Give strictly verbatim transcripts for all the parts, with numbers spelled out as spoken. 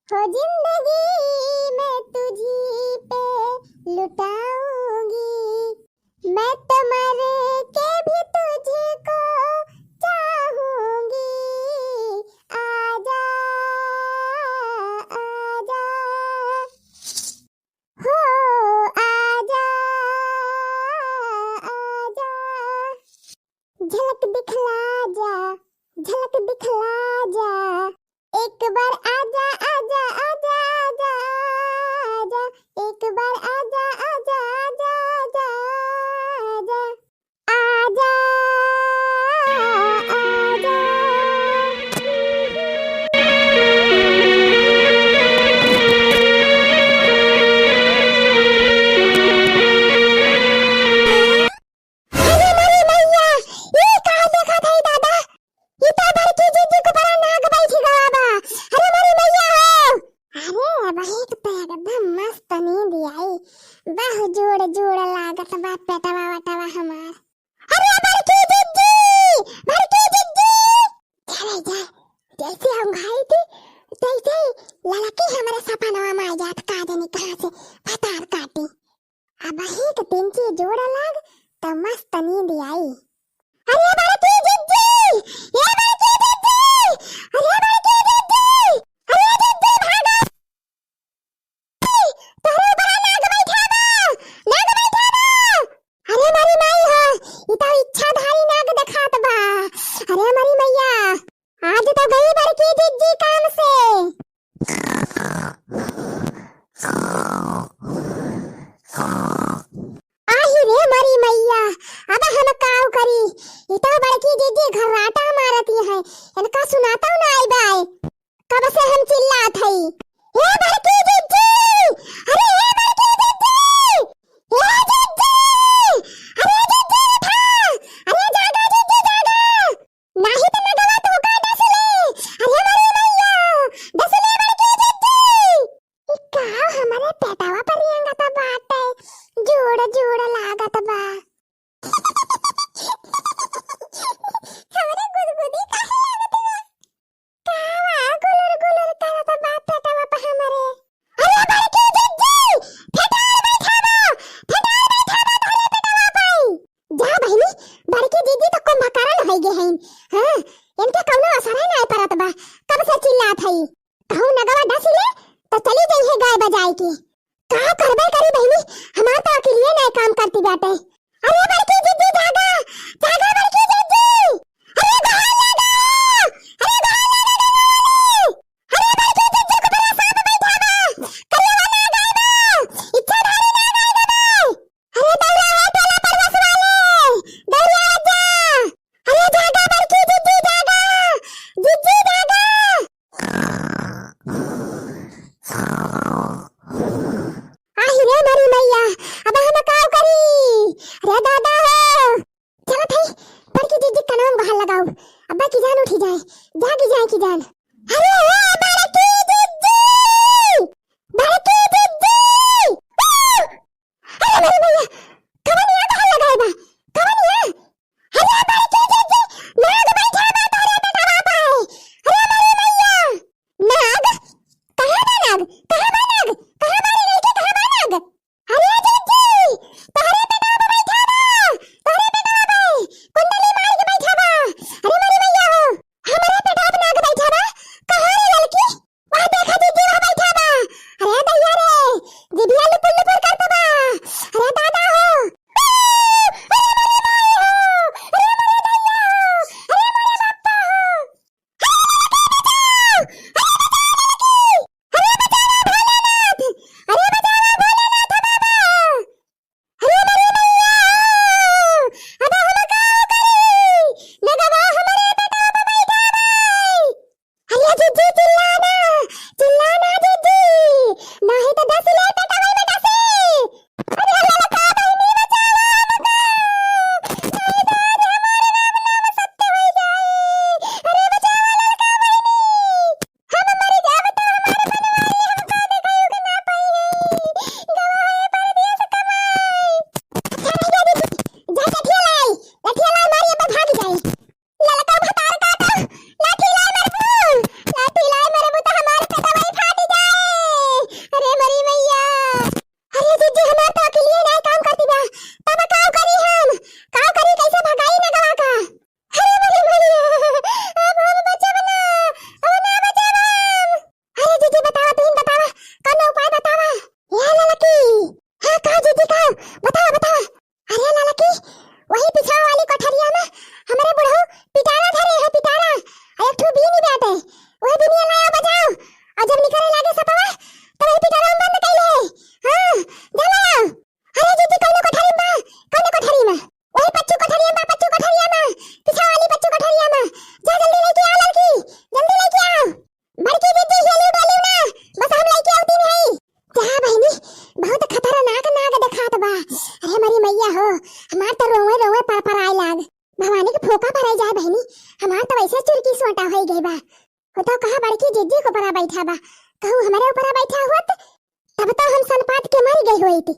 हो जिंदगी मैं तुझी पे लुटाऊंगी, मैं तो मर के भी तुझको चाहूंगी। आजा, आजा, हो आजा, आजा। झलक दिखला जा, झलक दिखला जा। एक बार आजा, आजा, आजा, आजा, आजा। एक बार आजा, आजा, आजा, आजा, आजा। आजा, आजा। अरे मोरी मैया, ई का देखत हई दादा? ई तो बड़की जिज्जी के ऊपर नाग बैठ गवा बा। अरे मोरी मैया हो। अरे अबहीं के तो एकदम मस्त नींद आई। बहुत जोड़ जोड़ लागत बा पेटवा वटवा हमार। अरे बड़की जिज्जी, बड़की जिज्जी। चले जाए, जैसे हम घाई थी, तैसे ही ललकी हमारे सपनवा में आ जात, का जाने कहाँ से भतार काटी। अबहीं के तिनची जोड़ लाग, त मस्त नींद आई। अरे बड़की जिज्जी, ए बड़की जिज्जी, अरे बड़की जिज्जी, अरे जिज्जी भागो। तोहरे ऊपर नाग बैठा बा, नाग बैठा बा। अरे मोरी माई हो, ई तो इच्छाधारी नाग देखात बा। अरे मोरी मैया, आज तो गई बड़की जिज्जी काम से। आही रे मोरी मैया, अब हम काव करी? ई तो बड़की जिज्जी घर्राटा मारती है, इनका सुनाता ना आई बाय। कब से हम चिल्लात हई, "ए बड़की जिज्जी, अरे ए बड़की जिज्जी, ए जिज्जी, अरे जिज्जी उठा, अरे जागा जिज्जी जागा, नाही त नगवा तोहका डस ले, अरे मोरी मैया, डस ले बड़की जिज्जी।" ई का हमरे पेटवा पर रेंगत बाटे, जोड़ जोड़ लागत बा। हमरे गुदगुदी काहे लागत बा? कावा गुलुर गुलुर करत बा पेटवा पे हमरे। अरे बड़की जिज्जी, फेटार बैठा बा, फेटार बैठा बा तोहरे पेटवा पे। जा बहिनी, बड़की जिज्जी तो कुंभकर्ण होई गे हईन। हाँ, इनके कौनो असर ही नाय परत बा, कब से चिल्लात हई। कहूँ नगवा डस ले, तो चली जइहे गाय बजाए के। का करबे करी बहिनी, हमार तो अकिलिये नाय काम करती बाटे। अरे बड़की जिज्जी जागा, जागा बड़की जिज्जी। अरे गोहार लागा, अरे गोहार लागा गंगा वाली। अरे बड़की जिज्जी के ऊपर सांप बैठा बा, करियवा नाग आइल बा, इच्छाधारी नाग आइल बा। अरे दौड़ा हो टोला परवस वाले, दौड़ा जा। अरे जागा बड़की जिज्जी जागा, जिज्जी जागा। आही रे मोरी मैया, अब हम काव करी? अरे दादा हो। चलत हई, बड़की जिज्जी कनवा में गोहार लगाऊ। अब्बा की जान उठी जाए, जागी जाए की जान। अरे ओ बड़की जिज्जी, बड़की जिज्जी। आ! अरे मोरी मैया, कवनिया गोहार लगाए बा, कवनिया? अरे बड़की जिज्जी, नाग बैठा बा तोहरे पेटवा पे। अरे मोरी मैया, नाग? कहाँ बा नाग? कहाँ बा नाग? कहाँ बा रे लड़की, कहाँ बा नाग? अरे जिज्जी, तोहरे पेटवा पे बैठा बा, तोहरे पेटवा पे कुंडली मार के बैठा बा। अरे मोरी मैया हो, हमरे पेटवा पे नाग बैठा बा, कहाँ रे लड़की? वह देखा जिज्जी, वह बैठा बा। अरे दैया रे, जिभिया लुपुर लुपुर करत बा। अरे दादा हो। अरे मोरे माई हो। अरे मोरे दैया हो। अरे मोरे बाप्पा हो। अरे ललका बचाओ। अरे बचाओ ललकी। अरे बचाओ भोलेनाथ। अरे बचाओ भोलेनाथ बाबा। अरे मोरे मैया, अब हम का करी? नगवा हमरे पेटवा पे बैठा बा। अरे जिज्जी चिल्ला ना, चिल्ला ना जिज्जी, नाही तो डस ले पेटवा में डसे। अरे ललका बहिनी बचावा हमका। नाही तो आज हमारे राम नाम सत्य हो जाए। अरे बचावा ललका बहिनी। हम मर जाब तो हमार बनवारी हमका देखाई के ना पाई है। गवा है परदेस कमाई। जा भैया दीदी, जा लठिया लाई, लठिया लाई मारी अब भाग जाई। ललका भतार काटा, लाठी लाई मरबू, लाठी लाई मरबू तो हमार पेटवा ही फाट तो कहा बड़की जिज्जी के ऊपरा बैठा बा, कहूँ हमरे ऊपरा बैठा होत, तब तो हम सनपात के मर गए होइत।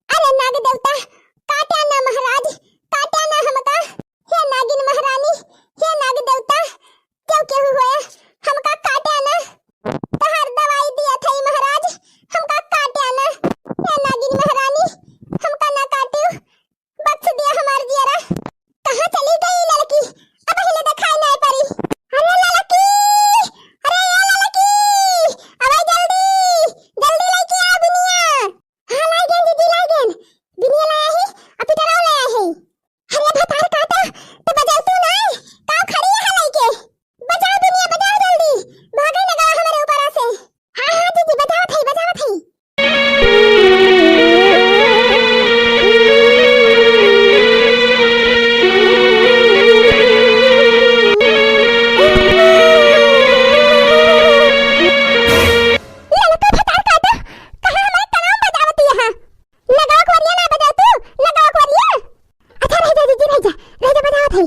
अरे नाग देवता, काटा ना महाराज, काटा ना हमका। हे नागिन महारानी, हे नाग देवता, क्यों केहू होए, हमका काटा ना। तहार दवाई दिया थई महाराज, हमका काटा ना। हे नागिन महारानी, हमका ना काटियो, बख्श दिया हमार जियरा। कहाँ चली गई ललकी? अब हिले देखाई नाय परी। अरे ललकी! अरे ए ललकी! अबे जल्दी! जल्दी लइके आ बिनिया। हाँ, लाई गेन दीदी, लाई गेन। बिनिया लाया है, अभी डराव लाया है। अरे भतार काटा, तो बजाई तू ना, काव खड़ी है लइके। बजाओ बिनिया, बजाओ जल्दी। भागे लगा हमारे ऊपर से। हाँ, हाँ दीदी, बजावत है, बजावत है। ललका भतार काटा, कहाँ हमारे तनाव बजावती यहाँ? लगाओ कोरिया ना बजाओ तू, लगाओ कोरिया। अच्छा रह जा दीदी, रह जा, रह जा, बजावत है।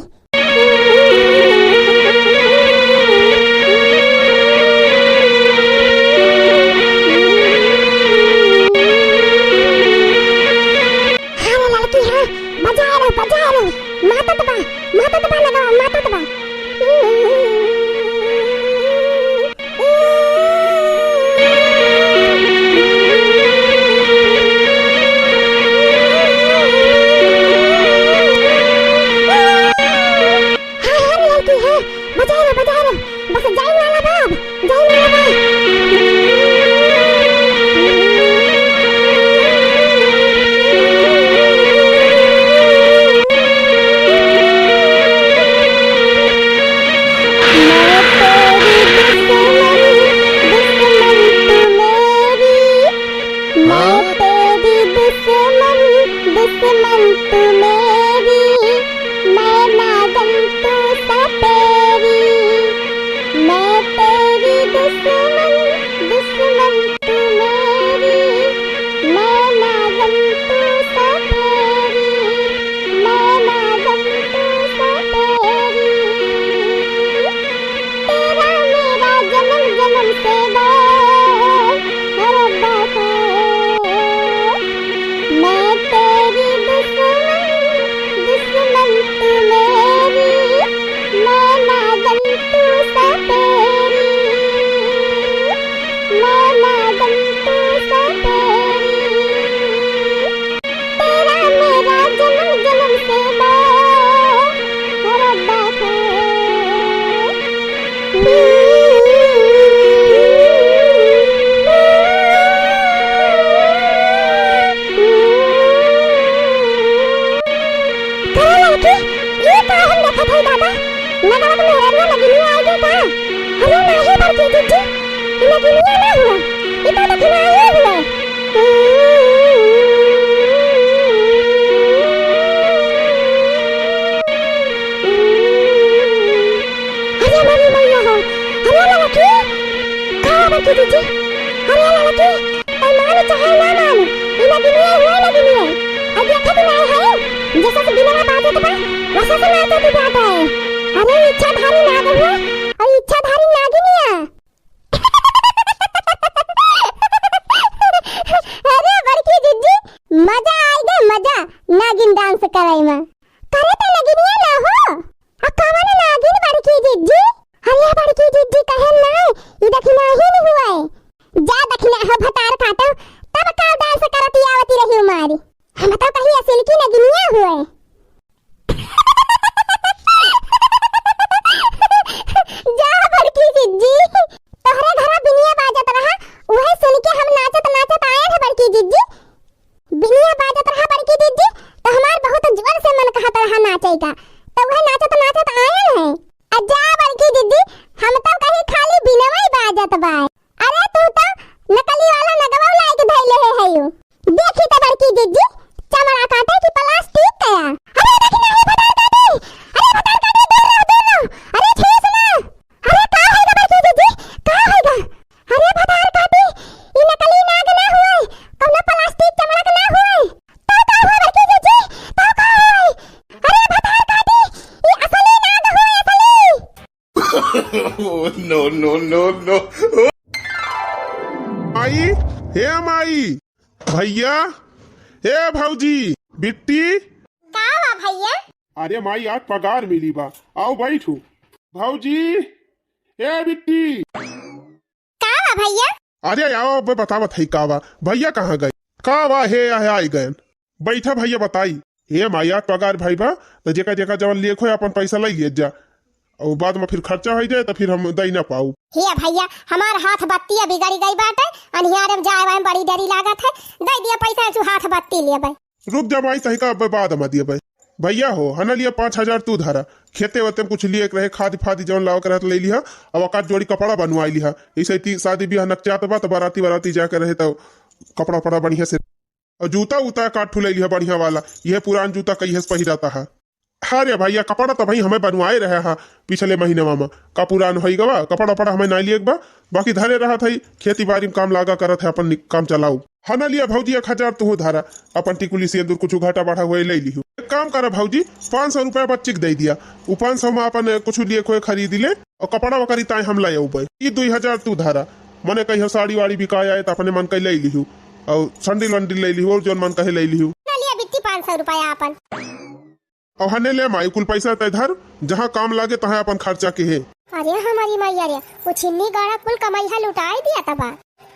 हाँ रे ललकी, हाँ, बजा लो, बजा लो। मातत बा, मातत बा, लगाओ, मातत बा। हाँ, हाँ, रे ललकी, हाँ, बजा लो, बजा लो। बस जाए वाला बा, जाए वाला बा। मैं तेरी दुश्मन, दुश्मन तू मेरी। मैं तेरी दुश्मन, दुश्मन तू मेरी। मैं नागन तू सपेरी। मैं तेरी दुश्मन, दुश्मन तू मेरी। मैं नागन तू सपेरी। मैं नागन तू सपेरी। तेरा मेरा जन्म जन्म से बैर है रब्बा है। मैं तेरी दुश्मन, दुश्मन तू मेरी। मैं नागन तू सपेरी। मैं नागन तू सपेरी। तेरा मेरा जन्म जन्म से बैर है रब्बा है। करे लड़की, ये का हम देखत हई दादा? नगवा के मेहरनिया नगिनिया आइ गई का? अरे नाही बड़की जिज्जी, ई नगिनिया ना हुआ, ई तो दखिनाही हुआ। अरे मोरी मैया हो, अरे ललकी, का बड़की जिज्जी? अरे ललकी, तै मानो चाहे ना मानो, ई नगिनिया हुए नगिनिया। अब देखत ना है, जैसे से बिनवा बाजत बा, वैसे से नाचत बाटे। अरे इच्छाधारी नाग हुए, और इच्छाधारी नागिनिया। अरे बड़की जिज्जी, मजा आइ गए, मजा, नागिन डांस करइ मा। करे तो नगिनिया ना हो, आ कवन नागिन बड़की जिज्जी? अरे बड़की जिज्जी कहे ना, ई दखिनाही न हुए। जा दखिना हो भतार काटो, तब का डांस करती आवती रही मारी। हम तो कही असिल की नगिनिया हुए। Oh, no, no, no, no। माई, हे माई, भैया, हे भौजी, बिट्टी। का बा भैया? अरे माई, आज पगार मिली बा, आओ बैठू। भौजी, हे बिट्टी। का बा भैया? अरे आओ, अबे बतावत है का बा, भैया कहाँ गए? का बा, हे, हे आई गए। बैठा भैया, बताई। हे माई, आज पगार भाई बा, त जेका जेका जवन लेख होए, अपन पैसा लई लियत जा। अउ बाद में फिर खर्चा होई जाए, त फिर हम दई ना पाऊ। हे भैया, हमार हाथ बत्तिया बिगड़ी गई बाटे, अनिहारे में जाए वाए में बड़ी देरी लागत है, दई दिया पैसा, तू हाथ बत्ती लेबे। रुक जा माई, तहिका अबे बाद में दियबे। भैया हो, हना लिया पाँच हजार तू धरा, खेते वेते में कुछ लिए के रहे, खाद फाद जवन लावे के रहे त ले लिहा, अब एकाध जोड़ी कपड़ा बनवाई लिहा, ऐसे ती शादी बियाह नकचात बा, त बाराती बाराती जाके रहे, त कपड़ा उपड़ा बढ़िया से अउ जूता उता एकाध ठू लइ लिहा बढ़िया वाला, इहे पुरान जूता कहिए से पहिरत हा। हाँ रे भैया, कपड़ा त भाई हमें बनवाए रहे हा पिछले महीनवा में, का पुरान होई गवा, कपड़ा उपड़ा हमें नाई लिए के बा, बाकी धरे रहत हई, खेती बारी में काम लागा करत है, अपन नि-, काम चलाऊ। हना लिया भौजी, एक हजार तुहू धरा, अपन टिकुली सेंदुर कुछ घाटा बढ़ा हुए लइ लिहू। एक काम करा भौजी, पाँच सौ रुपया बच्ची के दे दिया, उ पाँच सौ में अपन कुछ लिए खोए खरीद ले, अउ कपड़ा वकरी ताई हम लइ अउबे। ई दुई हजार तू धरा, मने कहियो साड़ी वाड़ी बिकाय आए त अपने मन के लइ लिहू, अउ संडिल वंडिल लइ लिहू, अउ जौन मन कहे लइ लिहू। ना लिया बिट्टी पाँच सौ रुपया आपन। अउ हने ले माई, कुल पैसा तय धर, जहाँ काम लागे तहाँ अपन खर्चा के हे। अरे हमारी माई, अरे वो छिन्नी गाड़ा कुल कमाई है लुटाए दिया तबा।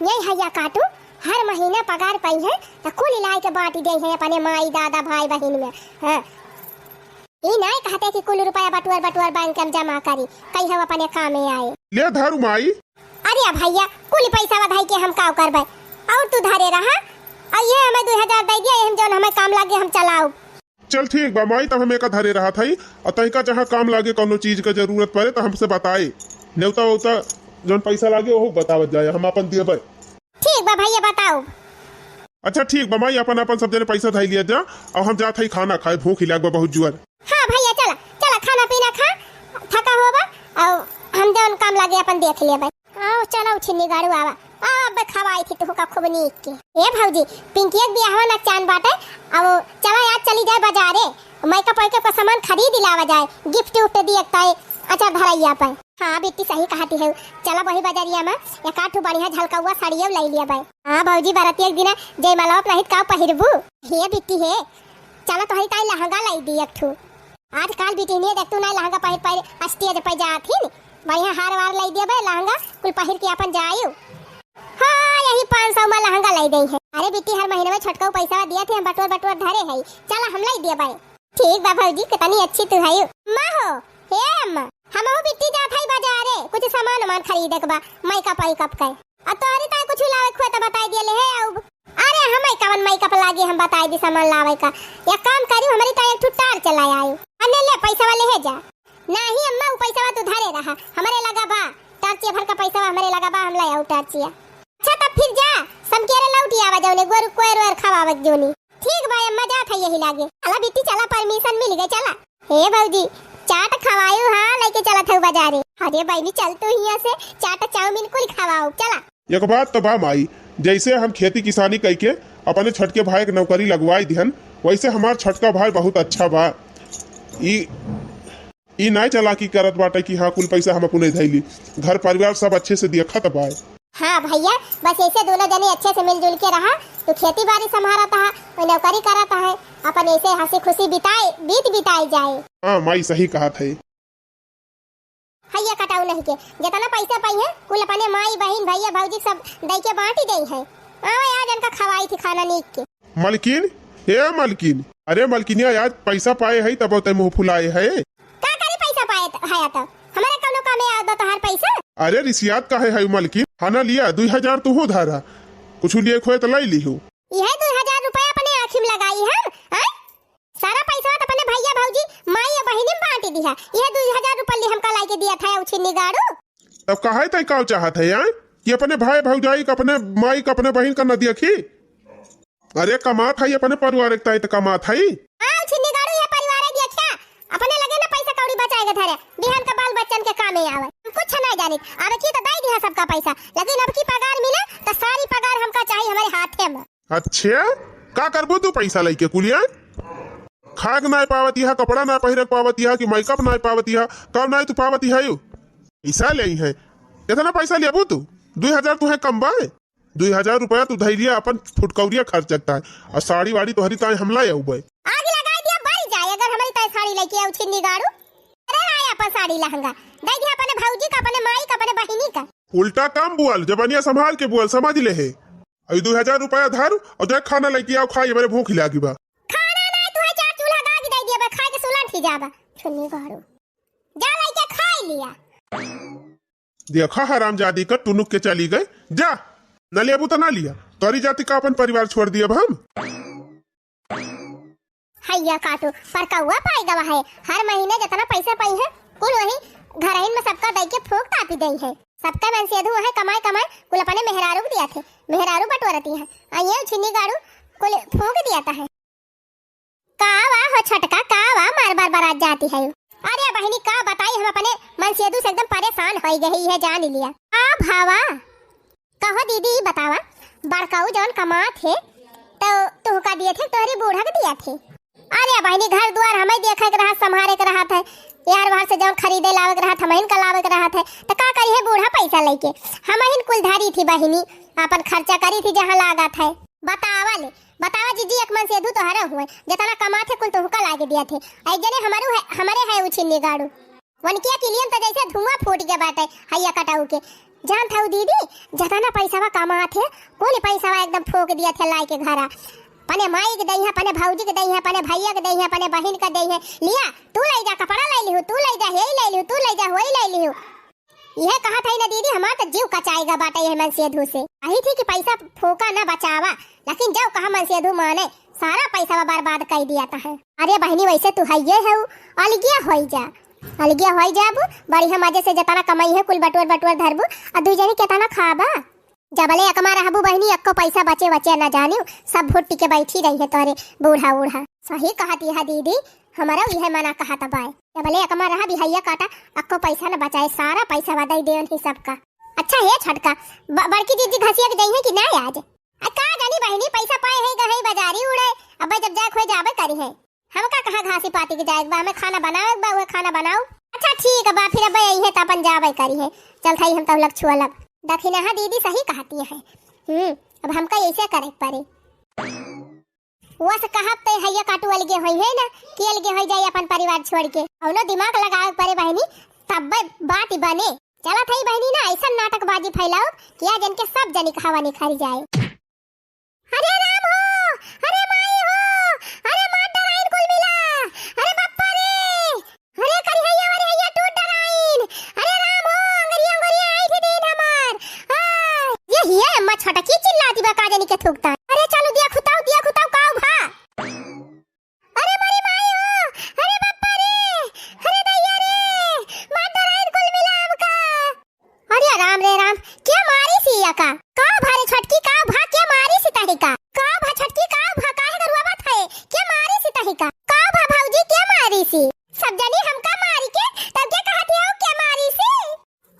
यही हैया काटू, हर महीना पगार पाई है त कुल इलाय के बांटी दे है अपने माई दादा भाई बहिन में। हाँ। ई नाय कहते कि कुल रुपया बटुअर बटुअर बैंक में जमा करी, कहीं हम अपने कामे आए। ले धरू माई। अरे भैया, कुल पैसा वधाई के हम काव करबे? अउर तू धरे रहा, अउ ये हमें दो हजार दे दिया, ये हम जौन हमें काम लागे हम चलाऊ। चल ठीक बा माई, तब हम एका धरे रहत हई, अउर तनिका जहाँ काम लागे कौनो चीज के जरूरत पड़े त हमसे बताए, नेवता वेवता जौन पैसा लागे ओहू बतावत जाए, हम अपन देबे। ठीक बा भैया, बताओ। अच्छा ठीक बा माई, अपन अपन सब जने पैसा धइ लिया जा, अउर हम जात हई खाना खाए, भूख लाग बा बहुत जुआर। हाँ भैया, चला चला, खाना पीना खा, थका होबा, अउर हम जौन काम लागे अपन देख लेबे। आओ चला उछिन्नी गाड़ू आवा, आओ अब खवाई थी तुहका खूब नीक के। ए भौजी, पिंकिया के बियाहवा नकचान बाटे, अब चला आज चली जाए बाजारे, मेकअप वेकअप का सामान खरीद लावा जाए, गिफ्ट उफ्ट दिए ताए अचार धरैया पे। हाँ बिट्टी, सही कहती है, चला वही बजरिया में एक आध ठो बढ़िया झलकौआ साड़ियो लइ लिया बाय। हाँ भौजी, बरतिया के दिना जयमाला पे नहीं त का पहिरबू? हे बिट्टी हे, चला तोहरी ताई लहंगा लइ दी एक ठो। आजकल बिटिनिया देख तू नहीं लहंगा पहिर पहिर स्टेज पे जात ही, बढ़िया हार वार लइ दिया बाय, लहंगा कुल पहिर के अपन जायु। हाँ, यही पाँच सौ में लहंगा लइ दे है। अरे बिट्टी, हर महीने में छोटका पैसा दिया थे, हम बटोर बटोर धरे है, चला हम लइ दिया बाय। ठीक बा भौजी, कितनी अच्छी तू है। अम्मा हो, हे अम्मा, हमहू बिट्टी जात हई बाजारे, कुछ सामान उमान खरीदे के बा, मेकअप वेकअप के। आ तोहरी ताई कुछ लावे के हुए त बताई दिए ले हे आउब। अरे हमई कवन मेकअप लागे, हम बताई दी सामान लावे का। एक काम करी, हमरी ताई एक ठो टार्च लाए आई। अन्ने ले पैसा वाले हे जा। नाही अम्मा, उ पैसा तू धरे रहा, हमरे लगा बा, टार्चिया भर का पैसा हमरे लगा बा, हम लाए आऊ टार्चिया। अच्छा तब फिर जा, समकेरे लौटी आवा जौने, गोरू कोयर वोयर खवावे जौनी। ठीक बा अम्मा, जात है यही लागे। चला बिट्टी चला, परमिशन मिल गए, चला। हे भौजी, चाट खवायू हाँ, लेके चलत हऊ बाजारे। अरे बहिनी चल तू हियाँ से, चाट चाउमीन कुल खवाऊ, चला। एक बात तो बा माई, जैसे हम खेती किसानी कइके अपने छोटके भाई के नौकरी लगवाई दिहन, वैसे हमार छोटका भाई बहुत अच्छा बा। ई ई नाय चालाकी करत बाटे कि हाँ, कुल पैसा हम अपने धइली। घर परिवार सब अच्छे से देखत बाय। हाँ भैया, बस ऐसे दोनों जने अच्छे से मिलजुल के रहा। तू खेती बारी संभारत हा, वो नौकरी करत है, अपन ऐसे हंसी खुशी बिताए, बीत बिताए जाए। हाँ माई, सही कहत है। हैया कटाऊ नहीं के, जितना पैसा पाई है, कुल अपने माई, बहिन, भैया, भौजी सब दई के बांटी दई है। आवा यार, इनका खवाई थी खाना नीक के। मलकिन, ए मलकिन, अरे मलकिनिया, आज पैसा पाए है तब तै मुँह फुलाए है। का करी पैसा पाए त-, है त? हमारे कौनो कामे आवत बा तोहार पैसा? अरे रिसियात काहे है मलकिन? हना लिया, दुई हजार तू हो धारा, कुछ लिए खोए त लाई लिहू। यह दुई हजार रुपया अपने आँखी में लगाई हम, आय? सारा पैसा त अपने भैया भौजी, माई और बहिनी में बांटी दिहा। यह दुई हजार रुपया ले हमका लाई के दिया था उछिन्नी गाड़ू। तब काहे तै का चाहत है, आय? कि अपने भाई भौजाई का, अपने माई का, अपने बहिन का न देखी? अरे कमात हई अपने परिवार एक ताई त कमात हई। हाँ, छिन्नी गाड़ू, ये परिवार है देखिया, अपने लगे ना पैसा कौड़ी बचाए के धरे, बिहान का बाल बच्चन के कामे आवे। हम कुछ नहीं जानित, अब की तो दे दिया सबका पैसा, लेकिन अब की पगार मिले तो सारी पगार हमका चाहिए हमारे हाथे में। अच्छे, का करबू तू पैसा लेके कुलिया? खाए के नाय पावत यहा, कपड़ा नाय पहिरे के पावत यहा, कि मेकअप नाय पावत यहा, कब नाय तू पावत यहा यू? पैसा लेइहैं। केतना पैसा लेबू तू? दुइ हजार तुहैं कम बाय? दुइ हजार रुपया तू धइ लिया, अपन फुटकौरिया खर्चक ताय, अउर साड़ी वाड़ी तोहरी ताय हम लाय अउबै। आग लगाइ दिया, बरि जाए, अगर हमरी ताय साड़ी लइके आउ छिन्नी गाड़ू। अरे आय अपन साड़ी लहंगा, दइ दिया अपने भौजी का, अपने माई का, अपने बहिनी का। उल्टा कम बोल, जबनिया संभाल के बोल, समझ लेहे। अइ दुइ हजार रुपया धर अउर जा खाना लइके आउ, खाई, हमरे भूख लागी बा। खाना नाहीं, तुहैं चार चूल्हा गागि दइ दिया बा, खाइके सुलंठ ही जाबा। छिन्नी गाड़ू, जा लइके खाइ लिया। देखा हरामजादी का टुनुक के चली गइ। जा, न लेबू त न लिया। तोरी जाति का अपन परिवार छोड़ दियब हम। हइया काटू, पर कउआ पाइ गवा है। हर महीने जेतना पैसा पइहैं, कुल वही घरहिन में सबका दइ के फूँक तापि दइहैं। सबका मनसेधू है कमाए कमाए, कुल अपने मेहरारू के दिया थे, मेहरारू बटोरती है। अइये छिन्नी गाड़ू, कुल फूँक दिया ता है। का वा हो छोटका, का वा मार बार बरात जाती है? अरे बहिनी का बताई, हम अपने मनसेधू से एकदम परेशान होइ गई है, जान लिया। आ भावा, कहो दीदी, ई बतावा, बड़काऊ जौन कमात हे, तो तुहका दिया थे, तोहरी बूढ़ा के दिया थे? अरे बहिनी, घर दुआर हमइ देखइ के रहत, सम्हारे के रहत है, यार बाहर से जौन खरीदे लावे के रहत, हमहिन का लावे के रहत है, तो का करिहैं बूढ़ा पैसा लइके? हमहिन कुल धरी थी बहिनी, अपन खर्चा करी थी जहाँ लागत है। बतावा ले, बतावा जीजी, एक मनसेधू तोहरे हुए, जेतना कमात है कुल तुहका लागे दिया थे, एक जने हमरू है, हमरे है उ छिन्नी गाड़ू। वनकिया किलियन त जइसे धुआँ फूट गया बाटे, हइया कटाऊ के। जानत हऊ दीदी, जतना पैसवा कमात है, कुल पैसवा एकदम फूँक दिया थे लाइके घरा। अपने माई के दइहैं, अपने भौजी के दइहैं, अपने भइया के दइहैं, अपने बहिन के दइहैं। लिया, तू लइ जा, कपड़ा लइ लिहू, तू लइ जा, हेई लइ लिहू, तू लइ जा, होई लइ लिहू। इहे कहत हई ना दीदी, हमार त जीव कचाइगा बाटे यह मनसेधू से। कही थी कि पैसा फूँका ना बचावा, लेकिन जब कहा मनसेधू माने, सारा पैसा बर्बाद कइ दिया ता है। अरे बहिनी, वइसे तू हइये हऊ, अलगिया होइ जा, अलगिया होइ जाबू, बढ़िया मजे से जेतना कमइहैं कुल बटोर बटोर धरबू, अउर दुइ जनी केतना खाबा? जबले अकमा रहबू बहिनी, एक्को पैसा बचे बचे न जानिउ, सब भुट्टी के बैठी रहिहैं तोहरे बूढ़ा ऊढ़ा। सही कहत हया दीदी, हमरउ इहे मना कहत बाय। जबले अकमा रहब हइया काटा, एक्को पैसा न बचाए, सारा पैसा दइ देवन ही सबका। अच्छा हे छोटका, ब-, बड़की जीजी घसिया के जइहैं कि नाहीं आज? आ, का जानी बहिनी, पैसा पाए है गए बजारी उड़े, अब्बे जब जाए खोए जाबे करिहैं। हमका कहाँ घासी पाती के जाए के बा, हमें खाना बनावे के बा, उहे खाना बनाऊ। अच्छा ठीक बा, फिर अब्बे अइहैं त अपन जाबे करिहैं। चल थई हम तहु लग छुअलब। दखिनहा दीदी सही कहती है। हम्म, अब हमका ऐसे करे के पड़े। वस कहब ते हइया काटू अलगे होइहैं ना, कि अलगे होइ जाई अपन परिवार छोड़ के। कौनो दिमाग लगावे के पड़े बहिनी, तब्बे बात बने। चलत हई बहिनी ना, अइसन नाटकबाजी फैलाओ कि आज इनके सब जनी के हवा निखर जाए। अरे राम हो, अरे माई हो, अरे मार डराइन कुल मिला, अरे बप्पा रे, अरे करिहैया, अरे हैया टूट डराइन, अरे राम हो, अंगरिया अंगरिया आई थी दीन हमार। आ, ये हिया अम्मा छोटकी चिल्लाती बा का जानी के थूकता। अरे चलो दिया खुताओ, दिया खुताओ काऊ भा। अरे मोरी माई हो, अरे बप्पा रे, अरे दैया रे, मार डराइन कुल मिला हमका। अरे राम रे राम, के मारिस हिया का? का भा रे छोटकी, का भा, के मारिस तही का? का भा छोटकी, का भा, काहे गरुआवत है? के मारिस तही का? का भा भौजी, के मारिस? सब जनी हमका मारी के, तब के कहत हो के मारिस?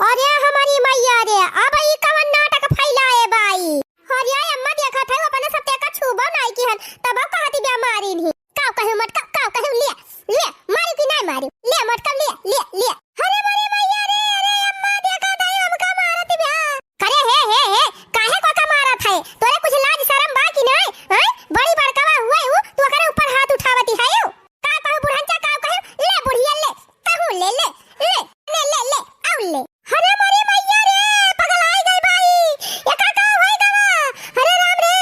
अरे हमारी मैया रे, अब ई कवन नाटक फैलाए बाई? अरे अम्मा देखत है, अपने सब तेका छुबो नाई किहन, तब कहती बे मारिन ही। काव कहे मटका, काव कहे ले, ले, मारू कि नाई मारू? ले मटका ले, ले, ले। अरे मोरी मैया रे, अरे अम्मा देखत है, हमका मारत बे। करे हे, हे, हे, काहे को का मारत है? तोरे कुछ लाज शरम बा कि नाई? हैं? बड़ी बड़कवा हुए हू, तू ओकरे ऊपर हाथ उठावती है यू? का कहू बुढ़नचा, का कहू? ले बुढ़िया ले, कहू ले, ले, ले, ले, ले, ले, आउ ले। अरे मोरी मैया रे, पगलाई गई बाई, एका का होई गवा? अरे राम रे,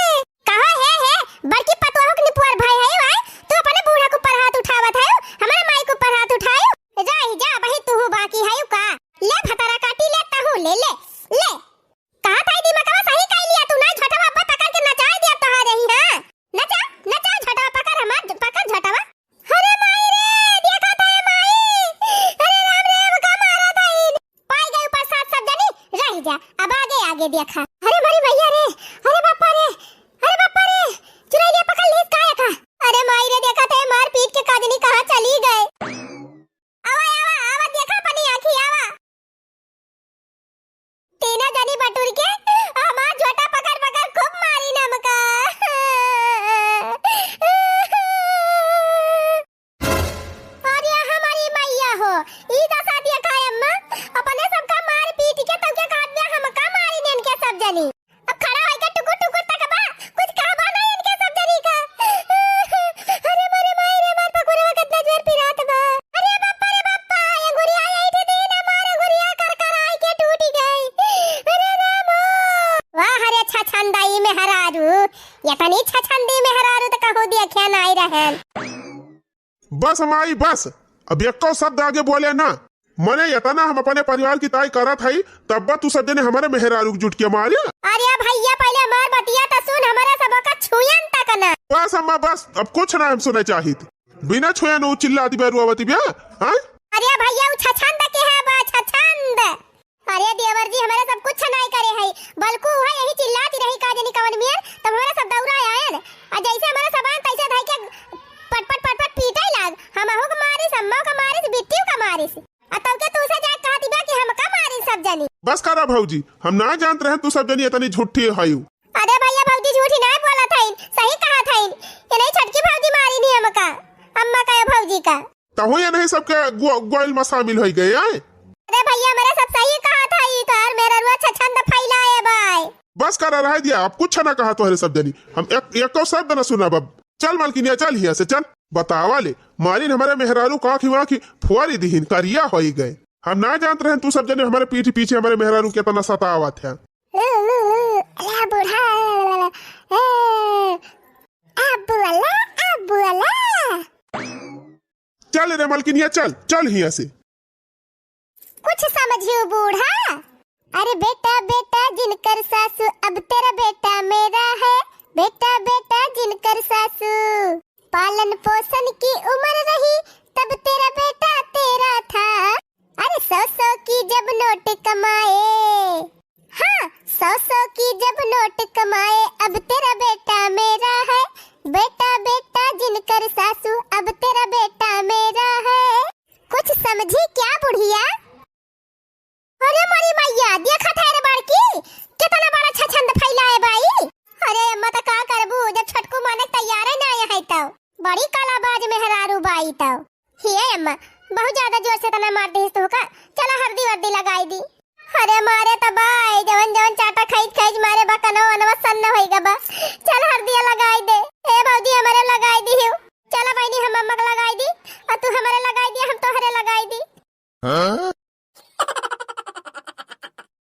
कहो हे, हे, बड़की पतोह के निपुअर भाई है भाई, तू अपने बूढ़ा के ऊपर हाथ उठावत है, हमारे माई के ऊपर हाथ उठाए? जा ही जा, वही तू बाकी है का? ले भतारा काटी ले, तहू ले, ले, ले। कहा था दिमागवा सही कह लिया तू, ना झटवा अब्बा पकड़ के नचाए दिया तहा रही, हाँ? नचा, नचा झटवा, पकड़ हमार, पकड़ झटवा। अरे माई रे, देखा था ये माई। अरे राम रे, हमका मारा था इन। पाई गए ऊपर सात सब जनी, रह जा, अब आगे आगे देखा। अरे मोरी मैया रे, अरे बापा रे, अरे बापा रे, चुरैलिया पकड़ लीस काया का? अरे माई रे, देखा था ये मारपीट के काजनी कहाँ चली गए। आवा, आवा, आवा, देखा अपनी आँखी, आवा। तीनों जनी बटुर के हमार झोटा पकड़ पकड़ खूब मारी नमका। अरे हमारी मैया हो, ई दशा देखा अम्मा, अपने सबका यतनी छछंदी मेहरारू त कहूँ देखे नाई रहन। बस माई बस, अब एक्को शब्द आगे बोले ना। मने यतना हम अपने परिवार की ताई करत हई, तब तू सब जने हमरे मेहरारू के जुट के मारे। अरे भैया, पहिले हमार बतिया त सुन, हमरा सब का छुयन तक ना। बस अम्मा बस, अब कुछ ना हम सुने चाहित। बिना छुए नु चिल्लाती बे, रोवती बे, हाँ? अरे भैया, उ छछंद के है बा, छछंद। अरे देवर जी, हमरे सब कुछ नाई करे है, बल्कु उहे यही चिल्लाती रही का जनी कवन मियर, तब हमरा सब दौड़ा आयन। आ जैसे हमरा सब आयन, तैसे धई के पट पट पट पट पीटे लाग। हमहू के मारिस, अम्मा के मारिस, बिट्टियों के मारिस। आ तब के तू से जाए कहती बा कि हमका मारिस सब जनी। बस करा भौजी, हम ना जानत रहे तू सब जनी इतनी झूठी हयू। अरे भैया, भौजी झूठी नाय बोलत हईन, सही कहत हईन। ये नहीं छोटकी भौजी मारी नहीं हमका, अम्मा का या भौजी का। तहु ये नहीं सबके ग्वा-, ग्वाइल में शामिल होई गए, आय? अरे भैया, मेरे सब सही कहत हई, तोहर मेहररुआ छछंद फैलाए बाय। बस करा, रह दिया, अब कुछ ना कहा तोहरे सब जनी। हम एक, एको शब्द ना सुनब अब। चल मलकिनिया, चल हिया से, चल। बतावा ले, मारिन हमरे मेहरारू का आँखी वाँखी फोरी दिहिन, करिया होई गए। हम ना जानत रहन तू सब जने हमरे पीठ पीछे हमरे मेहरारू के तना सतावत है। अला बूढ़ा, ए, अबुअला, अबुअला। चल रे मलकिनिया, चल, चल हिया से। कुछ समझियो बूढ़ा। अरे बेटा, बेटा जिनकर सासू, अब तेरा बेटा मेरा है। बेटा, बेटा जिनकर सासू, पालन पोषण की उम्र रही, तब तेरा बेटा तेरा था। अरे सौ सौ की जब नोट कमाए, हाँ, सौ सौ की जब नोट कमाए, अब तेरा बेटा मेरा है। बेटा, बेटा जिनकर सासू, अब तेरा बेटा मेरा है। कुछ समझी क्या बुढ़िया? अरे मोरी मैया, देखत है रे बड़की, कितना बड़ा छछंद फैलाए बाई। अरे अम्मा, त का करबू, जब छोटकू माने तैयारे ना आए है तो। बड़ी कालाबाज मेहरारू बाई तो। हिये अम्मा, बहुत ज्यादा जोर से तना मार दिहिस तू का। चला हरदी वर्दी लगाई दी। अरे मारे त बाई, जवन जवन चाटा खाई खाई मारे बा, कनवा वनवा सन्न होई गा बा। चल हरदिया लगाई दे। ए भौजी, हमरे लगाई दी हियो। चला बहिनी, हम अम्मा के लगाई दी, और तू हमरे लगाई दी, हम तोहरे लगाई दी। हाँ?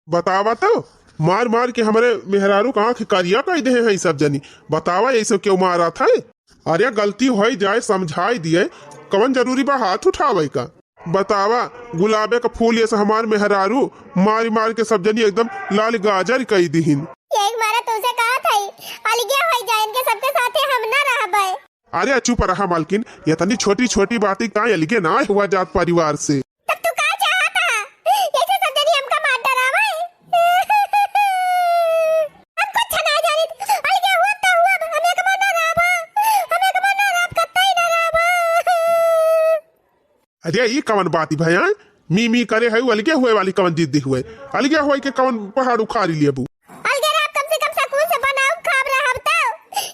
बतावा तो, मार मार के हमरे मेहरारू का आँख करिया कई देहे हैं ई सब जनी। बतावा, ऐसे क्यों मारत है? अरे गलती होई जाए, समझाई दिए, कवन जरूरी बा हाथ उठावे का? बतावा, गुलाबे का फूल ऐसे हमार मेहरारू मारी मार के सब जनी एकदम लाल गाजर कई दिहिन। यही मारा तुमसे कहा था, अलगे होई जाए, इनके सबके साथे हम ना रहबे। अरे चुप रहा मालकिन, ये तनी छोटी छोटी बात ही का अलगे ना हुआ जात परिवार से। तब तू का चाहत हा? ऐसे सब जनी हमका मार डरावे। हम कुछ ना जानित। अलगे हुआ तो हुआ, हम एक मन ना रहबा। हम एक मन ना रहब, कतई ना रहबा। अरे ई कवन बात ही भया? मी मी करे है, अलगे हुए वाली कवन जिद्दी हुए? अलगे हुए के कवन पहाड़ उखाड़ी लेबू? अलगे रहब, कम से कम सुकून से बनाउब खाब रहब तो।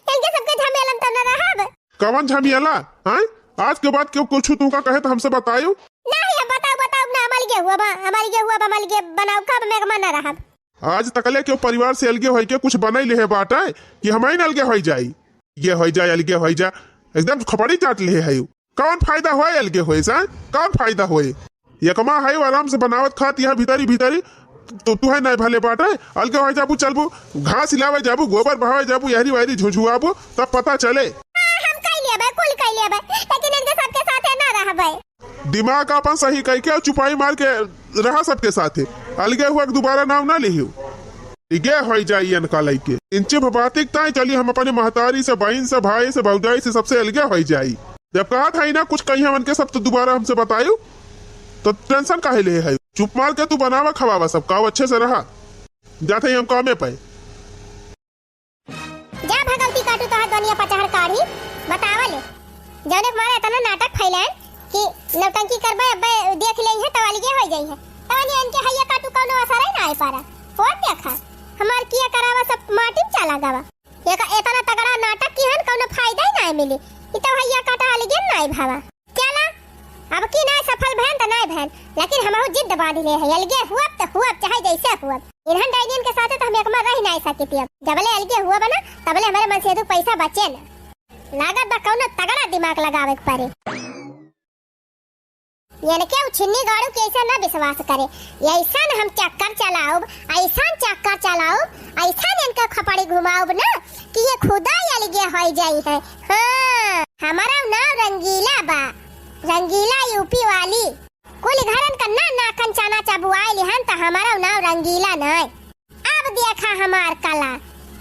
इनके सबके झमेलन तो ना रहब। कवन झमेला? हैं? आज के बाद केहू कुछ तुमका कहे तो हमसे बतायो। नहीं, अब बताओ, बताओ ना, हम अलगे हुआ बा, हम अलगे हुआ बा, हम अलगे बनाउब खाब, हम एक मन ना रहब। आज तकले केहू परिवार से अलगे होई के कुछ बनाई लेहे बाटे कि हम ही ना अलगे होई जाई? ये होई जाए, अलगे होई जा, एकदम खोपड़ी चाट लेहे है। कौन फायदा होए अलगे होए से? कौन फायदा होए? एकमा है आराम से बनावत खात यहाँ भीतरी भीतरी, तो तू है नहीं भले बाटे, अलगे होई जाबू, चलबू घास हिलावे जाबू, गोबर बहावे जाबू, यहरी वहरी झुझुआबू, तब पता चले। हाँ, हम कई लेबे, कुल कई लेबे, लेकिन इनके सबके साथे ना रहबे। दिमाग आपन सही कई के और चुपाई मार के रहा सबके साथे। अलगे हुआ के दोबारा नाम ना लिहियो। इगे होई जाई इनका लइके। इंचे भबातिक ताई चली हम अपने महतारी से, बहिन से, भाई से, भौजाई से, सबसे अलगे होई जाई। जब कहा था ही ना कुछ कहीं हमन के सब तो दोबारा हमसे बतायो, तो टेंशन काहे ले है? चुप मार के तू बनावा खवावा सब, खाओ अच्छे से रहा। जाते ही हम कामे पे। जा भगवती काटू तोहार दुनिया पचहर काढ़ी, बतावा ले। जौने के मारे इतना नाटक फैलाएन कि नौटंकी करबे, अब्बे देख लेई है, तो अलगे होई जाई है। तवनी इनके हैया काटू कौनो असर ही ना आए पारा। और देखा, हमार किया करावा सब माटी में चला गवा। ये का इतना तगड़ा नाटक की हन, कौनो फायदा ही ना मिली। ई तो हैया काटा अलगे ना भावा। चला, अब की नाय सफल भैन त नाय भैन, लेकिन हमहू जिद बांध ले है, अलगे हुअब त हुअब, चाहे जैसे हुअब। इन्हन डाइनियन के साथे त हम एक में रह नाय सकित अब। जबले अलगे हुअब ना, तबले हमरे मनसेधु पैसा बचे ना। लागत बा कौनो तगड़ा दिमाग लगावे के पड़े। इनके उ छिन्नी गाड़ू के ऐसा ना विश्वास करे, ऐसा न हम चक्कर चलाउब, ऐसा चक्कर चलाउब, ऐसा इनका खपड़ी घुमाउब ना कि ये खुदा अलगे होइ जाई है। हाँ, हमारा नाव रंगीला बा, रंगीला यूपी वाली। कुल घरन का ना नाखन चाना चबुआए लिहन, त हमारा नाव रंगीला नाय। अब देखा हमार कला,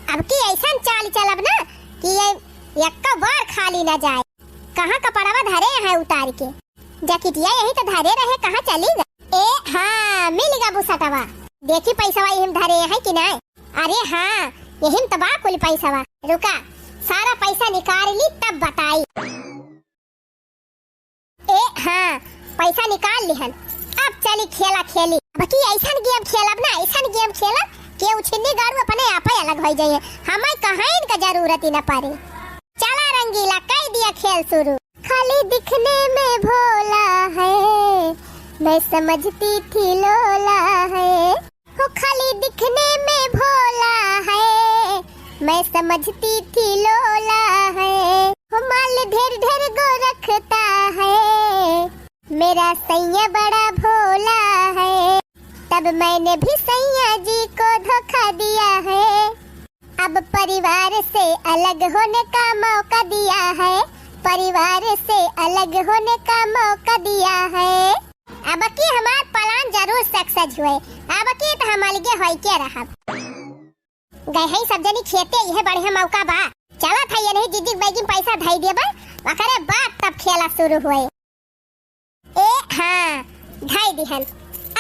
अब की ऐसन चाल चलब ना कि ये एक्को बार खाली न जाए। कहाँ कपड़वा धरे हैं उतार के, जकिटिया यही तो धरे रहे, कहाँ चली गए? ए हाँ, मिल गा बुसटवा। देखी पैसवा यही में धरे हैं कि नाय? अरे हाँ, यही में तो बा कुल पैसवा। रुका, सारा पैसा निकाल ली तब बताई। ए हाँ, पैसा निकाल लिहन। अब चली खेला खेली। अब की ऐसन गेम खेलब ना, ऐसन गेम खेलब कि उछिन्नी गाड़ू अपने आप ही अलग होइ जाइए। हमें कहाँ इनका जरूरत ही न पड़े। चला रंगीला, कइ दिया खेल शुरू। खाली दिखने में भोला है, मैं समझती थी लोला है। हो खाली दिखने में भोला है, मैं समझती थी लोला है। हो माल ढेर ढेर गो रखता है, मेरा सैया बड़ा भोला है, तब मैंने भी सैया जी को धोखा दिया है। अब परिवार से अलग होने का मौका दिया है, परिवार से अलग होने का मौका दिया है। अब की हमार plan जरूर success हुए, अब की तो हम अलगे होई के रहब। गए हैं सब जनी खेते, यह बढ़िया मौका बा। चला था ये नहीं जिज्जिक बैगिन पैसा धई देबे, ओकरे बाद तब खेला शुरू हुए। ए हाँ, धई दिहन।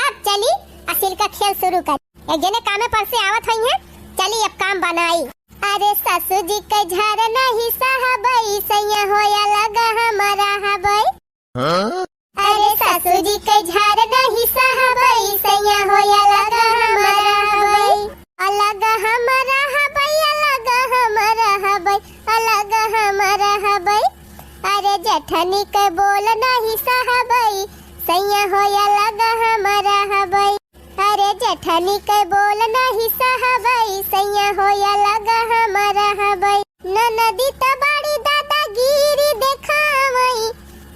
अब चली असिल का खेल शुरू कर। एक जने कामे पर से आवत होई हैं, चली अब काम बनाई। अरे सासू जी के झार नहीं सहबई, सैया होया लगा हमारा हबई। हाँ? अरे सासू जी के झार नहीं सहबई, सैया होया लगा हमारा हबई। अलग हमारा हबई, अलग हमारा हबई, अलग हमारा हबई। अरे जेठनी के बोल नहीं सहबई, सैया होया लगा हमारा हबई। अरे जेठनी के बोल नहीं सहबई, सैया होया लगा हमारा हबई। ननदी त बड़ी दादागिरी देखावई,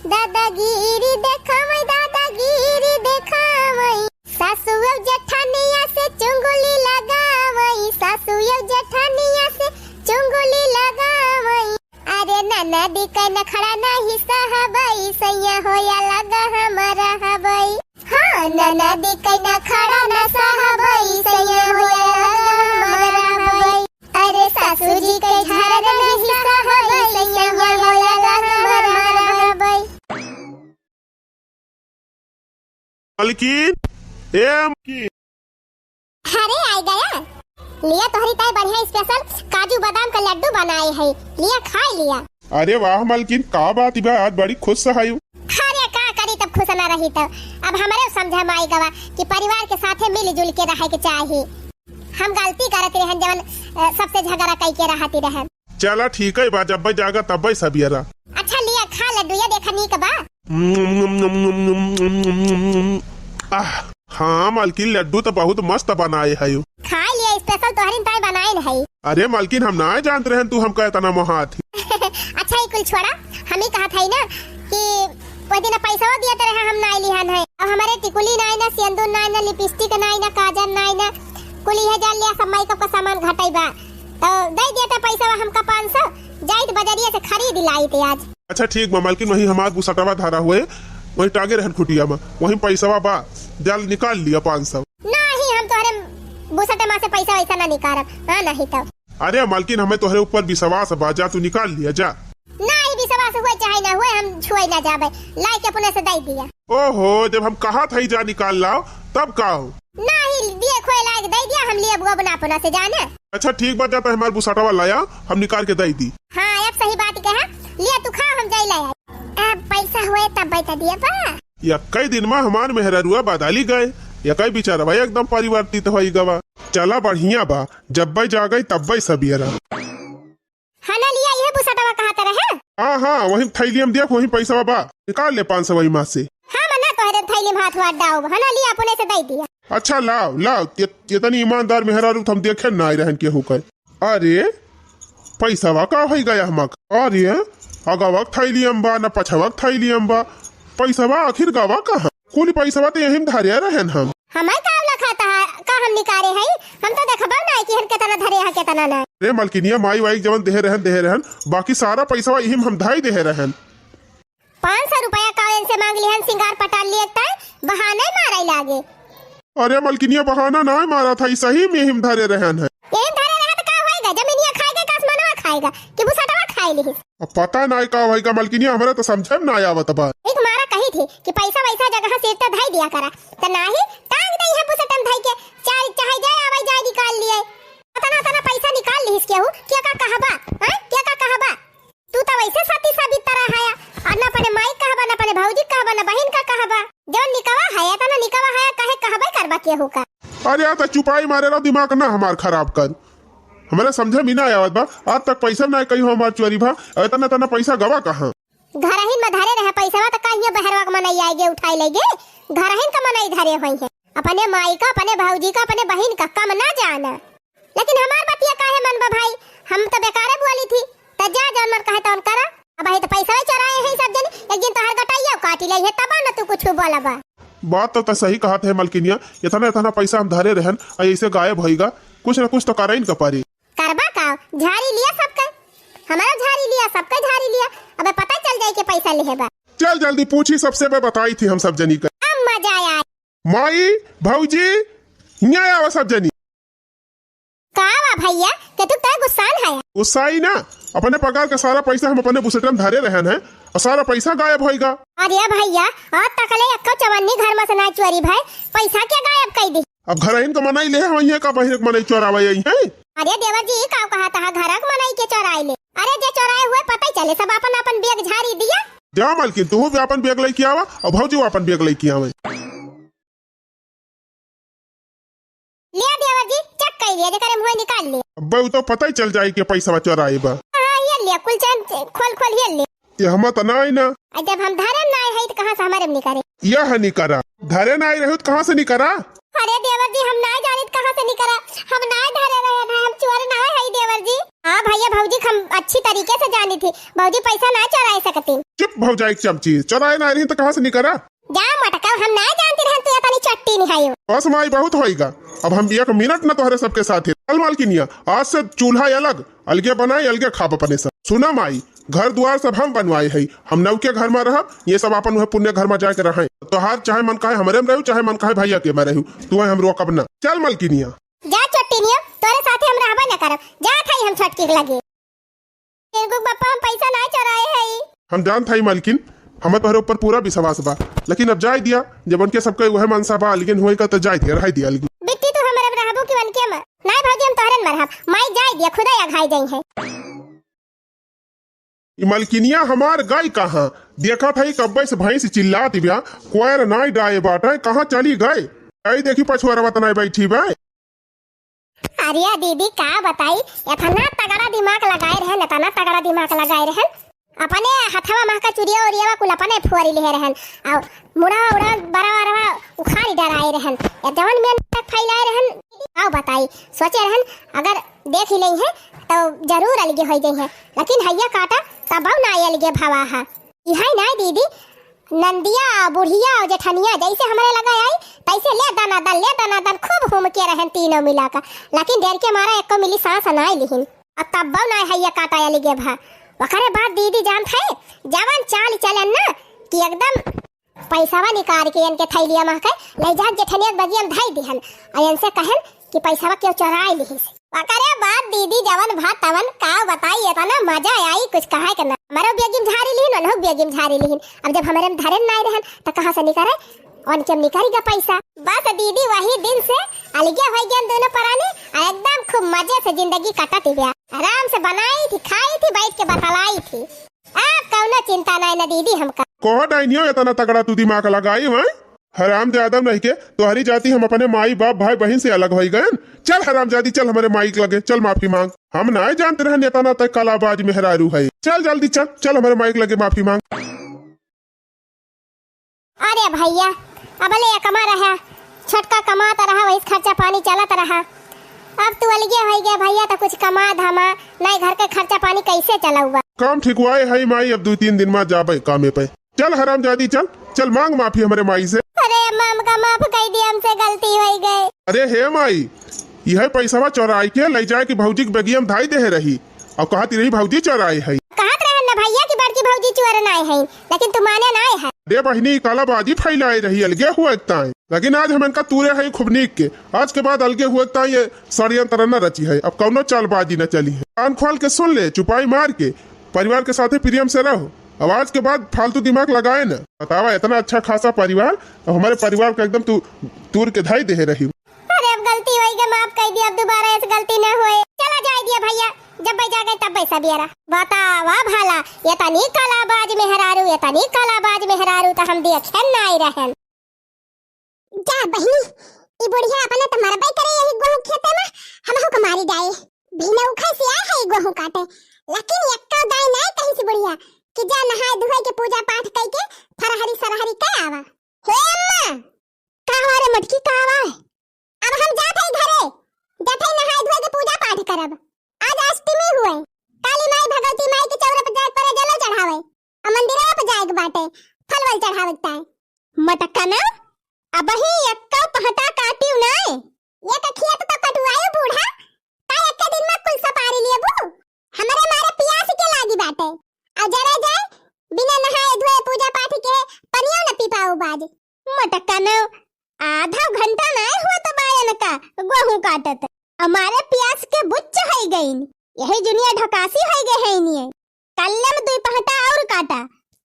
दादागिरी देखावई, दादागिरी देखावई। सासु अब जेठनिया से चुंगली लगावई, सासु अब जेठनिया से चुंगली लगावई। अरे ननदी के नखड़ा नहीं सहबई, सैया होया लगा हमारा हबई। हाँ, ननदी के नखड़ा न सहबई, सैया होया लगा हमारा हबई। अरे सासू जी के झार नहीं सहबई, सैया होया लगा हमारा हबई। मलकिन, ए मलकिन। अरे, आइ गया। लिया तोहरी ताई बढ़िया special काजू बादाम का लड्डू बनाए है, लिया खाइ लिया। अरे वाह मलकिन, का बात बा, आज बड़ी खुश है। अरे का करी तब खुश ना रही तब। अब हमरे समझा में आइ गवा कि परिवार के साथे मिलजुल के रहे के चाही। हम गलती करत रहन जवन, अ, सबसे झगड़ा कइ के रहती रहन। चला ठीक है बा, जब्बे जागा तब्बे सबियरा। अच्छा लिया खा लड्डू, ये देखा नीक बा। आह, हाँ मलकिन, लड्डू तो बहुत मस्त बनाए है। खाइ लिया, special तोहरिन ताई बनाइन है। अरे मलकिन, हम ना जानत रहन तू हमका इतना मोहात ही। अच्छा ई कुल छोड़ा, हम ही कहत है ना कि वो दिन पैसा दिया तो रहे, हम ना लिहन है। अब हमारे टिकुली ना ना, सेंदूर ना ना, लिपस्टिक ना ना, काजल ना ना, कुल यह जान लिया सब मेकअप का सामान घटाई बा। तो दे देते पैसा हमका पाँच सौ, जाइत बजरिया से खरीद लाइत आज। अच्छा ठीक बा मलकिन, वही हमार बुसटवा धरा हुए, वही टांगे रहन खुटिया में, वही पैसवा बा, जाल निकाल लिया पाँच सौ। नहीं, हम तोहरे बुसटवा से पैसा वैसा ना निकारब, हाँ नहीं तो। अरे मलकिन, हमें तोहरे ऊपर विश्वास बा, जा तू निकाल लिया जा। नहीं, विश्वास हुए चाहे ना हुए, हम छुए ना जाबे, लाइके अपने से दे दिया। ओहो, जब हम कहत हई जा निकाल लाओ, तब का हो? नहीं, दिए खोए लायक दे दिया, हम लिए बुआ बना अपना से जाने। अच्छा ठीक बा, जा तो हमार बुसटवा लाया, हम निकाल के दे दी। हाँ, अब सही बात कहा, लिया तू खा, हम जाई लाया। अब पैसा हुए तब बैठा दिया बा। या कई दिन में हमार मेहररुआ बदली गए, या कई बिचारवा एकदम परिवर्तित होई गवा। चला बढ़िया बा, जब्बे जागई तब्बे सबियरा। हाँ ना लिया, यह बुसटवा कहत रहे। हाँ, हाँ, वही थैलिया में देख, वही पैसा बा, निकाल ले पाँच सौ वही माँ से। हाँ, मना तोहरे थैली में हाथ वाथ डाउब, हाँ ना लिया, अपने से दे दिया। अच्छा, लाओ, लाओ, ये, ये तनी ईमानदार मेहरारू तो हम देखे ना आए रहन केहू के। अरे, पैसवा का होई गया हमक? अरे, अगवक थैलिया में बा, ना पछवक थैलिया में बा, पैसवा आखिर गवा कहाँ? कुल पैसवा तो यही में धरे रहन हम। हमार का औला खाता है, का हम निकारे हई? हम तो देखबो ना कि हम केतना धरे हैं, केतना ना। ए मलकिनिया, माई वाई जवन देहे रहन, देहे रहन, बाकी सारा पैसवा इही में हम धाई देहे रहन। पाँच सौ रुपया का इनसे मांग लिहन, सिंगार पटार लिए तय बहाने मारे लागे। अरे मलकिनिया, बहाना नाय मारा था, ई सही में इही में धरे रहन है। इही में धरे रहे तो का होएगा? जमीनिया खाएगा का आसमानवा खाएगा कि बुसटवा खाए लिहिस? अब पता नाय का होएगा मलकिनिया, हमरा तो समझे में नाय आवत बा। एक मारा कही थी कि पैसा वैसा जगह सिर ते धई दिया करा, त नाही टांग दई है बुसटन धई के, चाहे, चाहे जाए आवे जाए निकाल लिए। अतना, अतना पैसा निकाल लिहिस केहू, के का कहबा? हैं? के का कहबा? तू तो वैसे सती साबित तरह हया, और न अपने माई कहबा, न अपने भौजी कहबा, न बहिन का कहबा। जौन निकवा है, इतना निकवा है, काहे कहबे करबा केहू का? अरे यार, तो चुपाई मारे रहो, दिमाग ना हमार खराब कर। हमरे समझे में ना आवत बा, आज तक पैसा ना कहीं हमार चोरी भा, इतना, इतना पैसा गवा कहाँ? घरहिन में धरे रहे पैसवा, तो कहियो बहरवा के मनई आएगे, उठाई लेगे। घरहिन का मनई धरे होई है, अपने माई का, अपने भौजी का, अपने बहिन का कम ना जाना। लेकिन हमार बतिया काहे मन बा भाई, हम तो बेकारे बोली थी। त जा, जौन मन कहे तौन करा। अब ही तो पैसा चोराए हैं सब जनी, एक दिन तोहर गटैया काटी ले है, तब न तू कुछ बोलबा। बात तो, तो सही कहत है मलकिनिया, इतना, इतना पैसा हम धरे रहन, आ ऐसे गायब होइगा, कुछ न कुछ तो करइन का परी। करबा का, झारी लिया सबके, हमारा झारी लिया, सबके झारी लिया, अबे पता चल जाए के पैसा लिहे बा। चल जल्दी पूछी सबसे, मैं बताई थी हम सब जनी का। अब मजा आया। माई, भौजी, हियाँ आवा सब जनी। का बा भैया, के तू तय गुस्सान है? गुस्साई ना, अपने पगार का सारा पैसा हम अपने बुसेटन धरे रहन है और सारा पैसा गायब होइगा। अरे भैया, आज तकले एक्को चवन्नी घर में से ना चोरी भय, पैसा के गायब कई दी? अब घरहिन का मनई ले हम यहाँ का बहिर के मनई चोरावे आई हैं? अरे देवर जी, ई का कहा तहा घर के मनई के चोराए ले? अरे जे चोराए हुए पता ही चले, सब अपन अपन बैग झारी दिया। जा मालकिन, तू भी अपन बैग लेके आवा और भौजी अपन बैग लेके आवे। लिया देवर जी, चेक कर लिया, जेकर मुँह निकाल ले। अब्बे, उ तो पता ही चल जाई कि पैसा चोराई बा। हाँ, ये लिया, कुल चैन खोल खोल ये ले। ये हम तो नाई ना। आ, जब हम धरे नाई है तो कहाँ से हमारे में निकाले? यह निकरा। धरे नाई रहू तो कहाँ से निकरा? अरे देवर जी, हम नाई जानित कहाँ से निकरा। हम नाई धरे रहे ना, हम चोर नाई है देवर जी। हाँ भैया, भौजी हम अच्छी तरीके से जानी थी। भौजी पैसा ना चोराए सकती। चुप भौजाई चमची, चोराए ना रही तो कहाँ से निकरा? जा मटका, हम ना जानती रहन तू इतनी चट्टी निहायो। बस माई, बहुत होइगा, अब हम एक मिनट न तोहरे सबके साथे। चल मालकिनिया, आज से चूल्हा अलग, अलगे बनाई, अलगे खाब अपने सब। सुना माई, घर दुआर सब हम बनवाए हई, हम नौके घर में रहब, ये सब अपन वह पुण्य घर में जाके रहे। तोहार चाहे मन कहे हमरे में रहू, चाहे मन कहे भैया के में रहू, तू हम रोकब ना। चल मालकिनिया। जा चट्टी नियो, तोरे साथे हम रहबे न करब, जा थाई हम छोटकी के लगे। टिनकू के पप्पा, हम पैसा नाय चोराए हई। हम जानत हई मालकिन, हमें तोहरे ऊपर पूरा विश्वास बा, लेकिन अब जाए दिया, जब उनके सबके उहे मनसा बा, लेकिन हुए का तो जाए दिया, रह दिया, लेकिन। बिट्टी, तू हमारे में रहबू कि उनके में? नाय भौजी, हम तोहरे में रहब। माई, जाए दिया, खुदा या घाई जाई है। ई मालकिनिया हमार गई कहाँ? देखत हई कब्बे से भैंस चिल्लात बिया, कोयर नाय डाए बाटे, कहाँ चली गए? आई देखी पछुआरवा त नाय बैठी बा। अरे दीदी, का बताई, इतना तगड़ा दिमाग लगाए रहन, इतना तगड़ा दिमाग लगाए रहन। अपने हथवा महका चुरिया उरियावा कुल अपने फोरी लिहे रहन, और मुड़ा उड़ा बड़ा बड़ा उखाड़ी डराए रहन। या जवन में तक फैलाए रहन, का बताई, सोचे रहन अगर देख ही नहीं है तो जरूर अलगे हो जाई है, लेकिन हैया काटा तब ना अलगे भवा है। इहाई ना दीदी, नंदिया, बुढ़िया और जेठनिया जैसे हमरे लगे आई, तैसे ले दनादन, ले दनादन खूब हुमके रहन तीनों मिला का, लेकिन डर के मारा एको मिली सांस नाय लिहिन। और तब्बो नाय हैया काटा अलगे भा। ओकरे बाद दीदी जानत है, जवन चाल चलन ना कि एकदम पैसावा निकाल के इनके थैलिया में के ले जान जेठनिया के बगिया में धई दिहन, और इनसे कहन कि पैसावा क्यों चोराए लिहिस। ओकरे बाद दीदी जवन भा तवन का बताई, इतना मजा आई, कुछ कहे के ना। हमरो बेगिम झारी लिहिन, उन्हों बेगिम झारी लिहिन। अब जब हमरे में धरे नाय रहन, त कहाँ से निकरे? उनके में निकल गया पैसा। बस दीदी, वही दिन से अलगे हो गए दोनों परानी, और एकदम खूब मजे से जिंदगी कटत गया। आराम से बनाई थी, खाई थी, बैठ के बतलाई थी। अब कौनो चिंता नाय न दीदी हमका। कहो डाइनिया, इतना तगड़ा तू दिमाग लगाई, हैं? हरामजादा नहीं के, तोहरी जाति हम अपने माई बाप भाई बहिन से अलग होई गयन। चल हरामजादी, चल हमरे माई के लगे, चल माफी मांग। हम नाय जानत रहन इतना तक कलाबाज मेहरारू है। चल जल्दी चल, चल हमरे माई के लगे माफी मांग। अरे भैया, अबले एकमा रहा, छोटका कमात रहा, वही खर्चा पानी चलत रहा। अब तू अलगे होई गया भैया, तो कुछ कमा धमा, नहीं घर के खर्चा पानी कैसे चलाऊबा? काम ठिकवाए है माई, अब दो तीन दिन में जाबे कामे पे। चल हरामजादी, चल, चल मांग माफी हमरे माई से। अरे अम्मा, हमका माफ कर दिया, हमसे गलती हो गई। अरे हे माई, इहे पैसवा चोराइ के लइ जाए के भौजी के बेगिया में धाइ देहे रही। अउ कहत रही भौजी चोराए है। कहत रहन ना भइया कि बड़की भौजी चोर नाय है, लेकिन तू माने नाय है। अरे बहिनी, कालाबाजी फैलाए रही अलगे हुए ताई, लेकिन आज हम इनका तूरे है खूब नीक के। आज के बाद अलगे हुए ताई ये षड्यंत्र न रची है, अब कौनो चालबाजी न चली है। कान खोल के सुन ले, चुपाई मार के परिवार के साथे प्रेम से रहो। अब आज के बाद फालतू दिमाग लगाए न। बतावा, इतना अच्छा खासा परिवार, अब हमारे परिवार का एकदम तू तूर के धाइ देहे रही। अरे अब गलती होई गई, माफ कर दिया, अब दोबारा ऐसे गलती न होए। चला जाए दिया भइया, जब भाई जागे तब भाई सब ये रहा। बतावा भला, ये तनी कालाबाज मेहरारू, ये तनी कालाबाज मेहरारू तो हम देखे नाई रहन। जा बहिनी, ई बुढ़िया अपने तो मरबे करे यही गोहूं खेते में, हमहू को मारी जाए। भिनौखा से आए है ई गोहूं काटे, लेकिन एक्का दाई नाय कहीं से बुढ़िया कि जा नहाए धोए के पूजा पाठ कई के फरहरी सरहरी के आवा। हे अम्मा, का हुआ रे मटकी, का हुआ? अब हम जात हई घरे, जात हई नहाए धोए के पूजा पाठ करब। आज अष्टमी हुए, काली माई भगवती माई के चौरा पर जाए के परे जलो चढ़ावे, आ मंदिरवा पर जाए के बाटे, फल वल चढ़ावे के ताई। मटकना, अबही एक्का पहटा काटिउ नाय। ये तो खेत तो कटुआयो बूढ़ा, का एक्के दिन में कुल सपारी लेबू? हमरे मारे पियास के लागी बाटे। आ जरा जाए, बिना नहाए धोए पूजा पाठ के पनिया न पी पाऊ बाज। मटकनो, आधा घंटा नाय हुआ तो बायन का गोहूं काटत। हमारे पियास के बुच्च है गईन, यही जुनिया ढकासी है गए है इनिये। कल्लम दुई पहटा और काटा,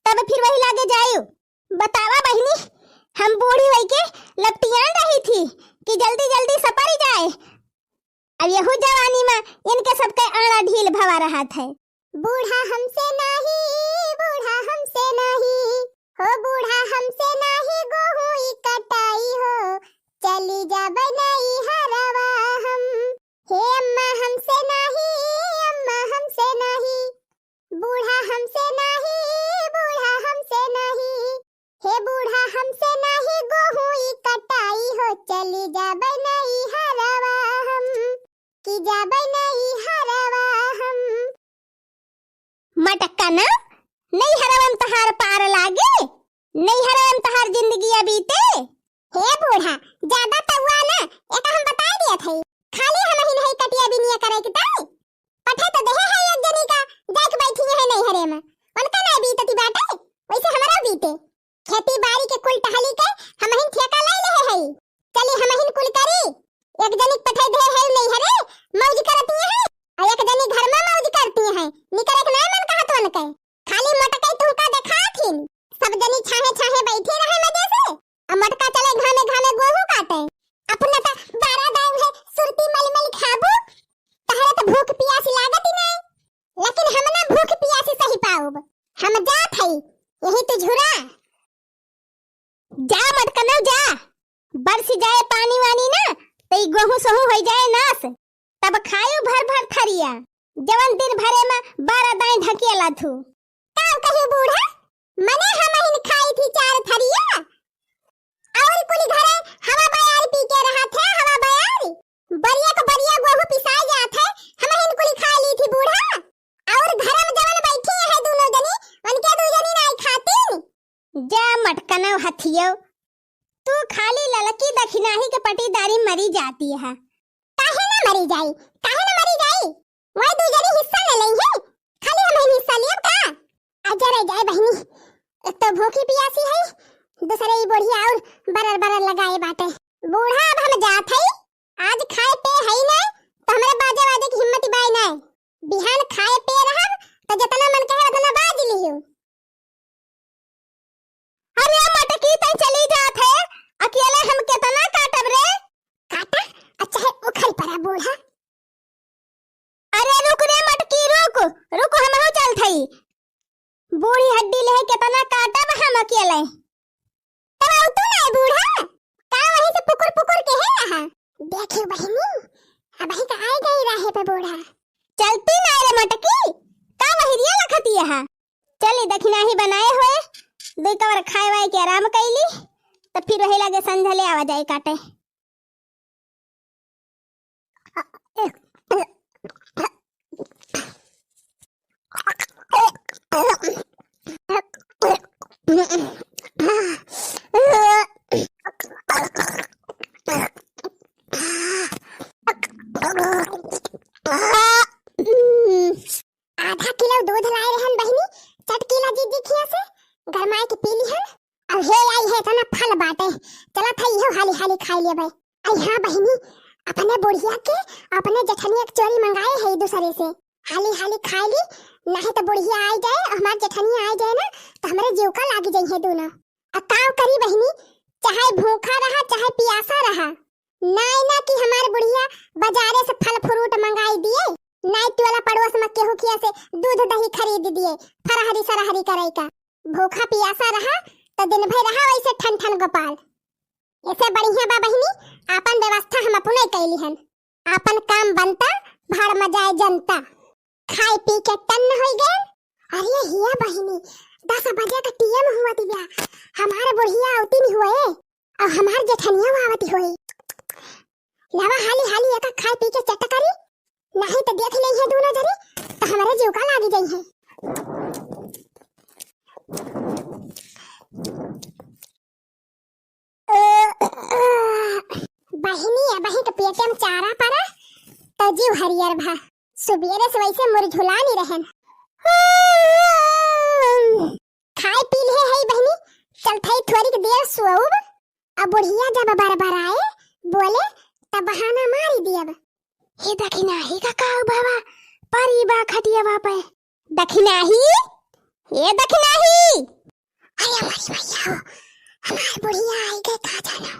तब फिर वही लागे जायु। बतावा बहिनी, हम बूढ़ी होई के लपटियान रही थी कि जल्दी जल्दी सपरी जाए। अब यहू जवानी में इनके सबके आड़ा ढील भवा रहत है। बूढ़ा हमसे नाही, बूढ़ा हमसे नाही, हो बूढ़ा हमसे नाही गोहूं ई कटाई हो, चली जाबै नैहरवा हम। हे अम्मा हमसे नाही, अम्मा हमसे नाही, बूढ़ा हमसे नाही, बूढ़ा हमसे नाही, हे बूढ़ा हमसे नाही गोहूं ई कटाई हो, चली जाबै नैहरवा हम, कि जाबै नैहरवा हम। मटकना, नैहरवा में तहार पार लागे, नैहरवा में तहार जिंदगी बीते। हे बूढ़ा, ज्यादा तउआ ना, एक हम बताई दिया थई, खाली हमहिन है कटिया बिनिया करे के ताई। पठे तो देहे है एक जनी का, जाके बैठी है नैहरे में, उनका ना बीतती बाटे, वैसे हमरा बीते। खेती बारी के कुल टहली के हमहिन ठेका ले लेहे हई। चली हमहिन कुल करी। एक जनी के पठाई दे है नैहरे, मौज करती है, और एक जनी घर में मौज करती है। निकरे के नाय मन कहत उनके। खाली मटकई तुमका देखाथिन। सब जनी छाहे छाहे बैठे रहे मजे से। अब मटका चले घामे घामे गोहूं काटे। अपना त बारह दाई है सुरती मल मल खाबू। तहरे त भूख पियास लागत ही नाय। लेकिन हम ना भूख पियास सही पाउब। हम जात हई, यही तो झुरा। जा मटकनऊ जा, बरस जाए पानी वानी ना, त ई गोहूं सोहूं होइ जाए नास, तब खायू भर भर थरिया, जवन दिन भरे में बारह दाई ढकेला थू। का कही बूढ़ा, मने हमहिन खाई थी चार थरिया, और कुल घरे हवा बयार पी के रहा थे, हवा बयार। बरिया को बरिया गोहूं पिसाए जात है, हमहिन कुल खा ली थी बूढ़ा। और घर में जवन बैठी है दोनों जनी, उनके दू जनी नाई खाती। जा मटकनव हथियो, तू खाली ललकी दखिनाही के पटीदारी मरी जाती है। काहे ना मरी जाई, काहे ना मरी जाई? वही दू जनी हिस्सा ले लेई है, खाली हमहिन हिस्सा लियब का? आ जरे जाए बहिनी, एक तो भूखी पियासी है, दूसरे ई बुढ़िया और बरर बरर लगाए बाटे। बूढ़ा अब हम जात हई, आज खाए पे है ही नहीं, तो हमरे बाजे वाजे की हिम्मत बाई नहीं। बिहान खाए पे रहब, तो जितना मन कहे उतना बाज लिहू। अरे मटकी, तै चली जात है, अकेले हम केतना काटब रे? काटा, अच्छा है उखल पड़ा बूढ़ा। अरे रुक रे मटकी, रुक, रुक, हमहू चलत हई। बूढ़ी हड्डी लेहे केतना काटब हम अकेले। तब आऊ तू ना बूढ़ा, का वहीं से पुकुर पुकुर के है रहा? देखी बहिनी, अबही का आए गई रहे पे बूढ़ा। चलती ना रे मटकी, का वहिरिया लखती है? चली दखिनाही बनाए हुए, दुई कवर खाए वाए के आराम कैली, तब फिर वही लगे संझा ले आवा जाए काटे। आधा किलो दूध लाए रहन बहिनी, चटकीला जीजी खिया से गरमाए के पी लिहन। अब हे आई है इतना फल बाटे, चला था इहो हाली हाली खाई लेबे। आई हाँ बहिनी, अपने बुढ़िया के अपने जेठनिया के चोरी मंगाए है दूसरे से। हाली हाली खाई ली, नहीं तो बुढ़िया आई जाए और हमार जेठनिया आई जाए ना, तो हमरे जीव का लागी जाई है दोनों। अब काव करी बहिनी, चाहे भूखा रहा चाहे पियासा रहा, नाई ना कि हमार बुढ़िया बाजारे से फल फ्रूट मंगाई दिए, नाई टोला पड़ोस में केहू खिया से दूध दही खरीद दिए, फरहरी सरहरी करे का। भूखा पियासा रहा तो दिन भर रहा वैसे ठन ठन गोपाल। ऐसे बढ़िया बा बहिनी, आपन व्यवस्था हम अपने कैली हन। आपन काम बनता, भाड़ में जाए जनता। खाए पी के टन्न होई गए। अरे हिया बहिनी, दस बजे का टीएम हुआ दिव्या, हमार बुढ़िया आवती नहीं हुए, और हमार जेठनिया आवती हुई। लावा हाली हाली एका खाए पी के चट करी, नहीं तो देख ले है दोनों जनी, तो हमारे जीव का लागी जाई है। बहिनी, अबही के पेटे में चारा पड़ा, तो जीव हरियर भा। सुबेरे से वैसे मुरझुलानी रहन। खाए पी लिहे है बहिनी, चल थई थोड़ी के देर सोउब। अब बुढ़िया जब बरबराए, बोले, तब बहाना मारी दियब। हे दखिनाही का काऊ बाबा, परी बा खटिया पे। दखिनाही, ए दखिनाही। अरे हमारी मैया हो, हमार बुढ़िया आई गए, कहाँ जाना?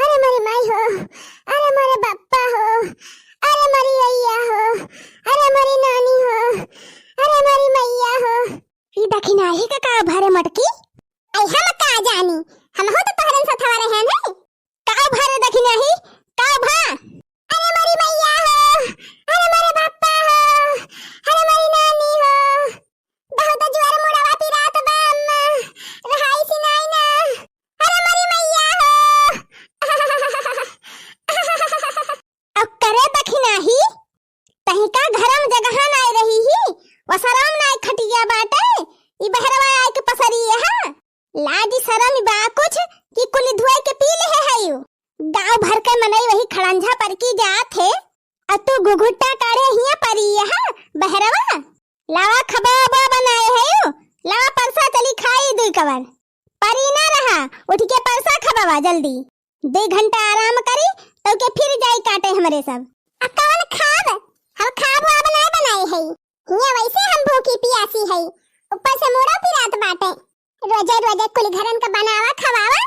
अरे मोरी माई हो, अरे मोरे बाप्पा हो, अरे मोरी अइया हो, अरे मोरी नानी हो, अरे मोरी मैया हो। ई दखिनाही का का भरे मटकी? आई हम का जानी, हम हो तो तोहरन सथवा रहन है। का भा रे दखिनाही, का भा? अरे मोरी मैया हो, अरे मोरे बाप्पा हो, अरे मोरी नानी हो, बहुत जोर मुड़वा पिरात बा अम्मा, रहाई सिनाई ना, अरे मोरी मैया हो। अब करे दखिनाही, तहिका घरम जगह नाय रही ही, वसराम नाय खटिया बाटे, ई बहरवा आय के पसरी यहाँ। लाज सरम बा कुछ कि कुल धोए के पी लेहे हयू। गांव भर के मनई वही खड़ंझा पर की जात है, अ तू घुघुट्टा काढ़े हिया परी यहाँ बहरवा। लावा खबाबा बनाए हयू, लावा परसा चली खाई दुई कवर। परी ना रहा, उठ के परसा खबावा जल्दी। दुई घंटा आराम करी, तो के फिर जाई काटे हमरे सब। अब कवन खाब? हम खाब वाब नाय बनाए हई। हियां वैसे हम भूखी पियासी हई, ऊपर से मुड़ो पिरात बाटे। रोजे रोजे कुल घरन का बनावा खवावा,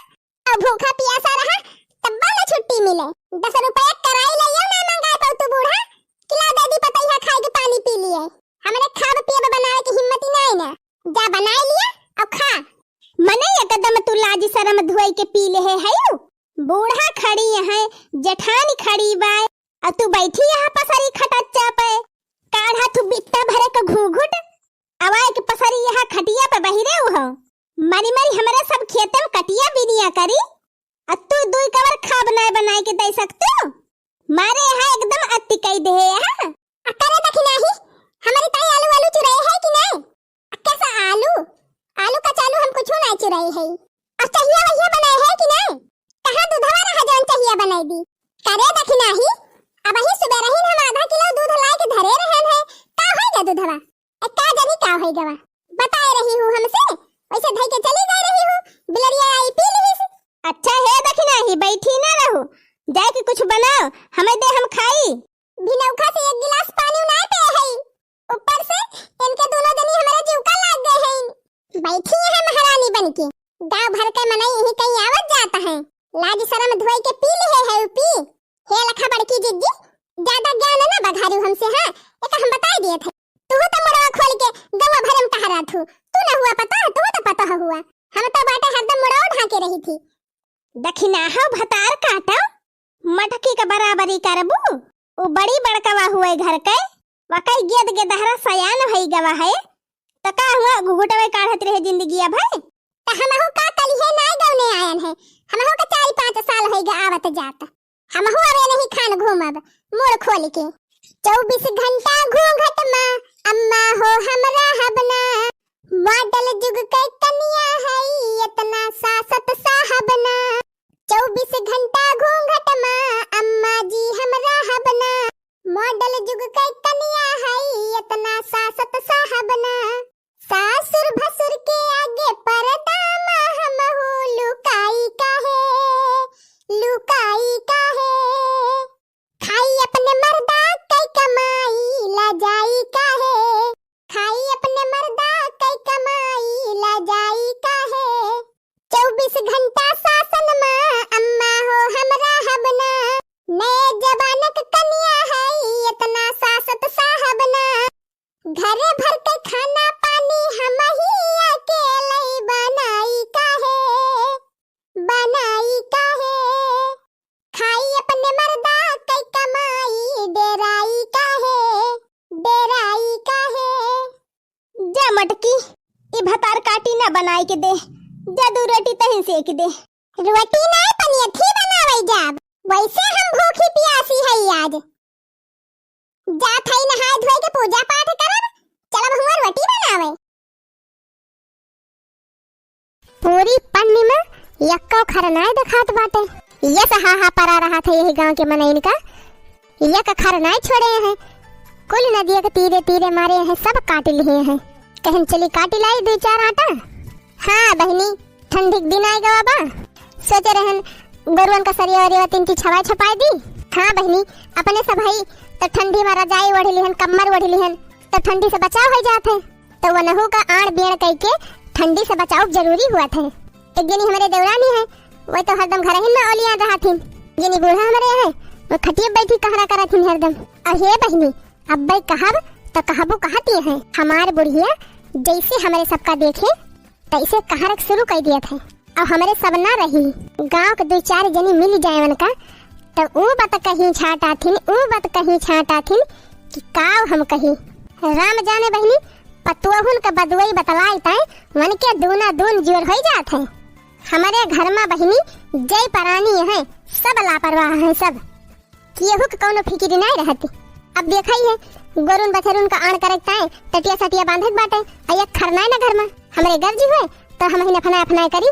और भूखा पियासा रहा, तब्बा न छुट्टी मिले। दस रुपया कराई लइयो ना मंगाए पाऊ तू बूढ़ा, कि ला दे दी पतैया खाए के पानी पी लिए। हमरे खाब पियब बनावे के हिम्मत ही नाई ना। जा बनाए लिया और खा। मने एकदम तू लाज शरम धोई के पी लेहे हयू। बूढ़ा खड़ी है, जेठानी खड़ी बाय, अ तू बैठी यहाँ पसरी खटच्चा पे। काढ़ा तू बित्ता भरे के घूघुट, अवाए के पसरी यहाँ खटिया पे बहिरे उहो। मरी मरी हमरे सब खेते में कटिया बिनिया करी, अ तू दुई कवर खाब नाय बनाए के दे सकतू। मारे यहाँ एकदम अति कई दे यहाँ। अ करे दखिनाही, हमरी ताई आलू वालू चुराए है कि नाय? कैसा आलू? आलू कचालू हम कुछो नाय चुराई है। और चहिया वहिया बनाए है कि नाय? कहाँ दूधवा रहा जौन चहिया बनाई दी? करे दखिनाही, अबही सुबह रही हम आधा किलो दूध लाए के धरे रहन है। का होई गा दूधवा? ए, का जानी का होई गवा? बताए रही हूँ हमसे, वैसे धई के चली गई रही हूँ, बिलरिया आई पी लीस। अच्छा हे दखिनाही, बैठी ना रहू, जाए के कुछ बनाओ, हमें दे हम खाई। भिनौखा से एक गिलास पानी ना पे है। ऊपर से इनके दोनों जनी हमारे जीव का लाग गए हैं। बैठी है महारानी बन के। गांव भर के मनई यही कहीं आवत जात है। लाज शरम धोई के पी लिहे है उ पी। हे लखा बड़की जिज्जी, ज्यादा ज्ञान ना बघारू हमसे, हाँ? एक हम बताई दिए थे। तू तो मुड़वा खोल के गवा भरम टहरा थू। तू ना हुआ पता, तू तो पता हुआ। हम तो बाटे हरदम मुड़वा ढाके रही थी। दखिनाहा भतार काटो, मटकी के बराबरी करबू? उ बड़ी बड़कवा हुए घर के, वकई गेद गेदहरा सयान भई गवा है, त का हुआ घुघुटवे काढ़त रहे जिंदगी अब है? त हमहू का कलिहे नाय गौने आयन है, हमहू के चार पाँच साल होई गे आवत जात, हमहू अबे नहीं खान घूमब मुड़ खोल के। चउबीस घंटा घूंघट मा अम्मा हो हम रहब ना, मॉडल जुग के कनिया हई, इतना सासत साहब ना। चउबीस घंटा घूंघट मा अम्मा जी हम रहब ना। मॉडल जुग के कनिया हई, इतना सासत साहब ना। सासुर भसुर के आगे पर्दा मा हम हो लुकाई काहे, लुकाई काहे। खाई अपने मर्दा कई कमाई, लजाई काहे? खाई अपने मर्दा कई कमाई, लजाई काहे? चउबीस घंटा सासन मा अम्मा हो हम रहब ना। नए जमाना क कनिया हई, इतना सासत साहब ना। घरे भर के खाना पानी हमही अकेले बनाई काहे, बनाई काहे? खाई अपने मर्दा कई कमाई, डेराई काहे, डेराई काहे? जा मटकी, ई भतार काटी ना बनाई के दे, जा दू रोटी तहिन सेक दे। रोटी ना पनियथी बनावई जाब, वैसे हम भूखी पियासी हई आज। जात हई नहाए धोए के पूजा पाठ करब, चलब हुआं रोटी बनावे। पूरी पन्नी में यक्को खर नाय देखात बाटे। ये सहाहा परा रहत है यही गांव के मनइन का, यक खर नाय छोड़े हैं। कुल नदिया के तीरे तीरे मारे हैं, सब काट लिए हैं। कहन चली काटी लाई दू चार आटा। हाँ बहिनी, ठंडी के दिन आए गवा बा। सोचे रहन गोरुअन का सरिया वरिया तीन की छवाई छपाई दी। हाँ बहिनी, अपने सब हई तो ठंडी में रजाई ओढ़ लिहन, कम्मर ओढ़ लिहन, तो ठंडी से बचाव हो जात है। तो वनहू का आड़ बेड़ कई के ठंडी से बचाव जरूरी हुआ थे। एक जनी हमरे देवरानी है, वो तो हरदम घर ही में ओलियान रहत हिन। जनी बूढ़ा हमरे है, वो खटिया बैठी कहरा करत हिन हरदम। और हे बहिनी, अब्बे कहब तो कहबो कहती है, हमार बुढ़िया जैसे हमरे सबका देखे तैसे कहरक शुरू कर दिया थे। अब हमरे सब ना रही, गांव के दो चार जनी मिल जाए उनका, तो ऊ बात कहीं छाटाथिन, ऊ बात कहीं छाटाथिन कि काव हम कही। राम जाने बहिनी, पतुअहुन के बदुआई बतलाई ताए, उनके दूना दून जोर होई जात है। हमरे घर में बहिनी जय परानी है, सब लापरवाह है सब। केहू के कौनो फिकिर नाय रहती। अब देखा ही है, गोरुन बछरुन का आन करे ताए टटिया सटिया बांधे के बाटे, आ एक खर नाय ना घर में। हमरे गर्जी हुए तो हम ही अफनाए अफनाए करी।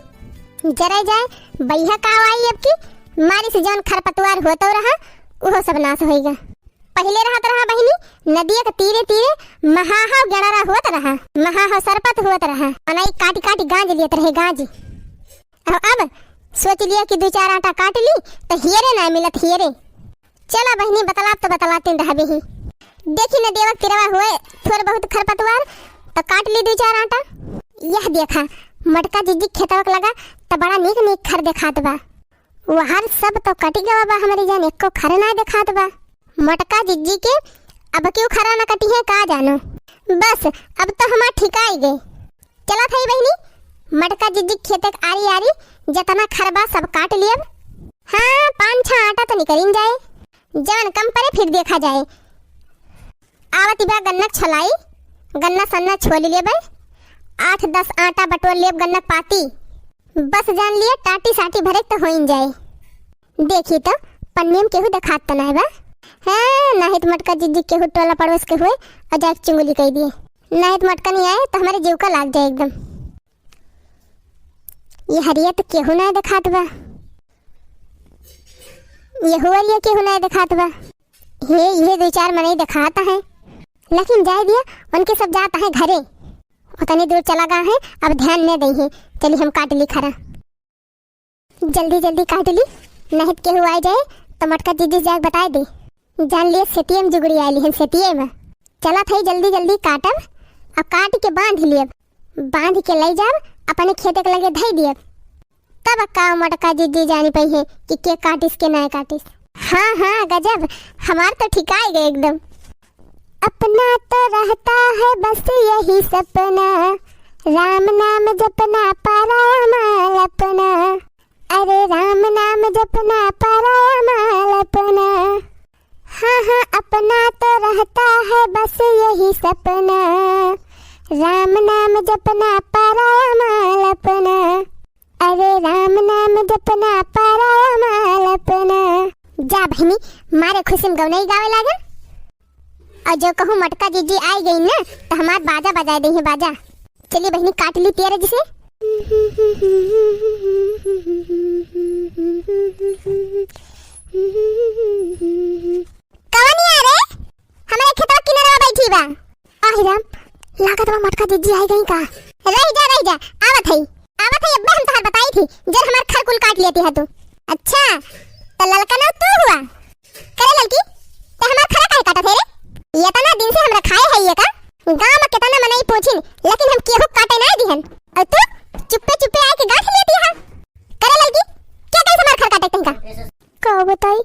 जरे जाए, बैहा का आई अब की, मारी से जौन खरपतवार होतो रहा, उहो सब नाश होइगा। पहिले रहत रहा बहिनी, नदिया के तीरे तीरे महाहाव गड़रा होत रहा, महाहाव सरपत होत रहा, अनाई काटी काटी गांज लियत रहे, गांज। अब, अब सोच लिया कि दू चार आटा काट ली, तो हियरे ना मिलत, हियरे। चला बहिनी, बतलात तो बतलाते रहबे ही। देखी न देवक तिरवा हुए थोड़ बहुत खरपतवार, तो काट ली दू चार आटा। यह देखा, मटका जिज्जी खेतवा के लगा, तो बड़ा नीक नीक खर देखात बा। वहर सब तो कटी गवा बा हमरी जान, एको खर ना देखात बा। मटका जिज्जी के अब क्यों खरा न कटी है का जानो। बस, अब तो हमार ठिकाई गए। चला थई बहिनी, मटका जिज्जी खेते के आरी आरी जतना खर बा सब काट लियब। हाँ, पाँच छह आटा तो निकलिन जाए, जवन कम परे फिर देखा जाए। आवत बा गन्ना के छोलाई, गन्ना सन्ना छोल लेबे, आठ दस आटा बटोर लेब गन्ना के पाती। बस जान लिए टाटी साटी भरे तो होइन जाए। देखी तो पन्नी में केहू देखात तो नाय बा। हाँ, नाहित मटका जिज्जी केहू टोला पड़ोस के हुए और जाके चुंगली कह दिए। नाहित मटका नहीं आए तो हमारे जीव का लाग जाए एकदम। ये हरिया तो केहू नाय देखात बा, ये हुअरिया केहू नाय देखात बा। हे, ये दो चार मनई देखात है, लेकिन जाए दिया, उनके सब जात है घरे। उतनी दूर चला गा है, अब ध्यान न दई है। चली हम काट ली खरा। जल्दी जल्दी काट ली, नहीं तो केहू आ जाए तो मटका जिज्जी जाके बताए दे। जान लिए सेतिये में जुगड़ी आइली हन, सेतिये में। चला थई जल्दी जल्दी काटब, अब काट के बांध लियब, बांध के ले जाब अपने खेते के लगे धई दियब। तब का मटका जिज्जी जानी पई है कि के काटिस के ना काटिस। हाँ हाँ गजब, हमार तो ठिकाई गए एकदम। अपना तो रहता है बस यही सपना, राम नाम जपना पारा माल अपना। अरे राम नाम जपना पारा माल अपना। हाँ हाँ अपना तो रहता है बस यही सपना, राम नाम जपना पारा माल अपना। अरे राम नाम जपना पारा माल अपना। जा बहिनी, मारे खुशी में गौनई गावे लागल। और जो कहूँ मटका जिज्जी आई गई ना, तो हमार बाजा बजाए दे बाजा। चली बहिनी, काट ली तेरे जिसे। कवन यार है? हमरे खेतवा किनारे बैठी बा। आहि राम, लागत बा मटका जिज्जी आई गई का। रहि जा, रहि जा, आवत हई, आवत हई, अब्बे हम तोहार बताई थी, जर हमार खर कुल काट लेती है तू। अच्छा, त ललका ना तू हुआ? करे ललकी, ते हमार खरा काहे काटत है रे? एतना दिन से हमरा खाए है ये का? गाँव में केतना मनई पूछिन, लेकिन हम केहू काटे ना दिहन। और तू चुप्पे चुप्पे आके गांठ लेती है। करे ललकी, क्या कहीं से हमार खर काटे कहीं का? का बताई,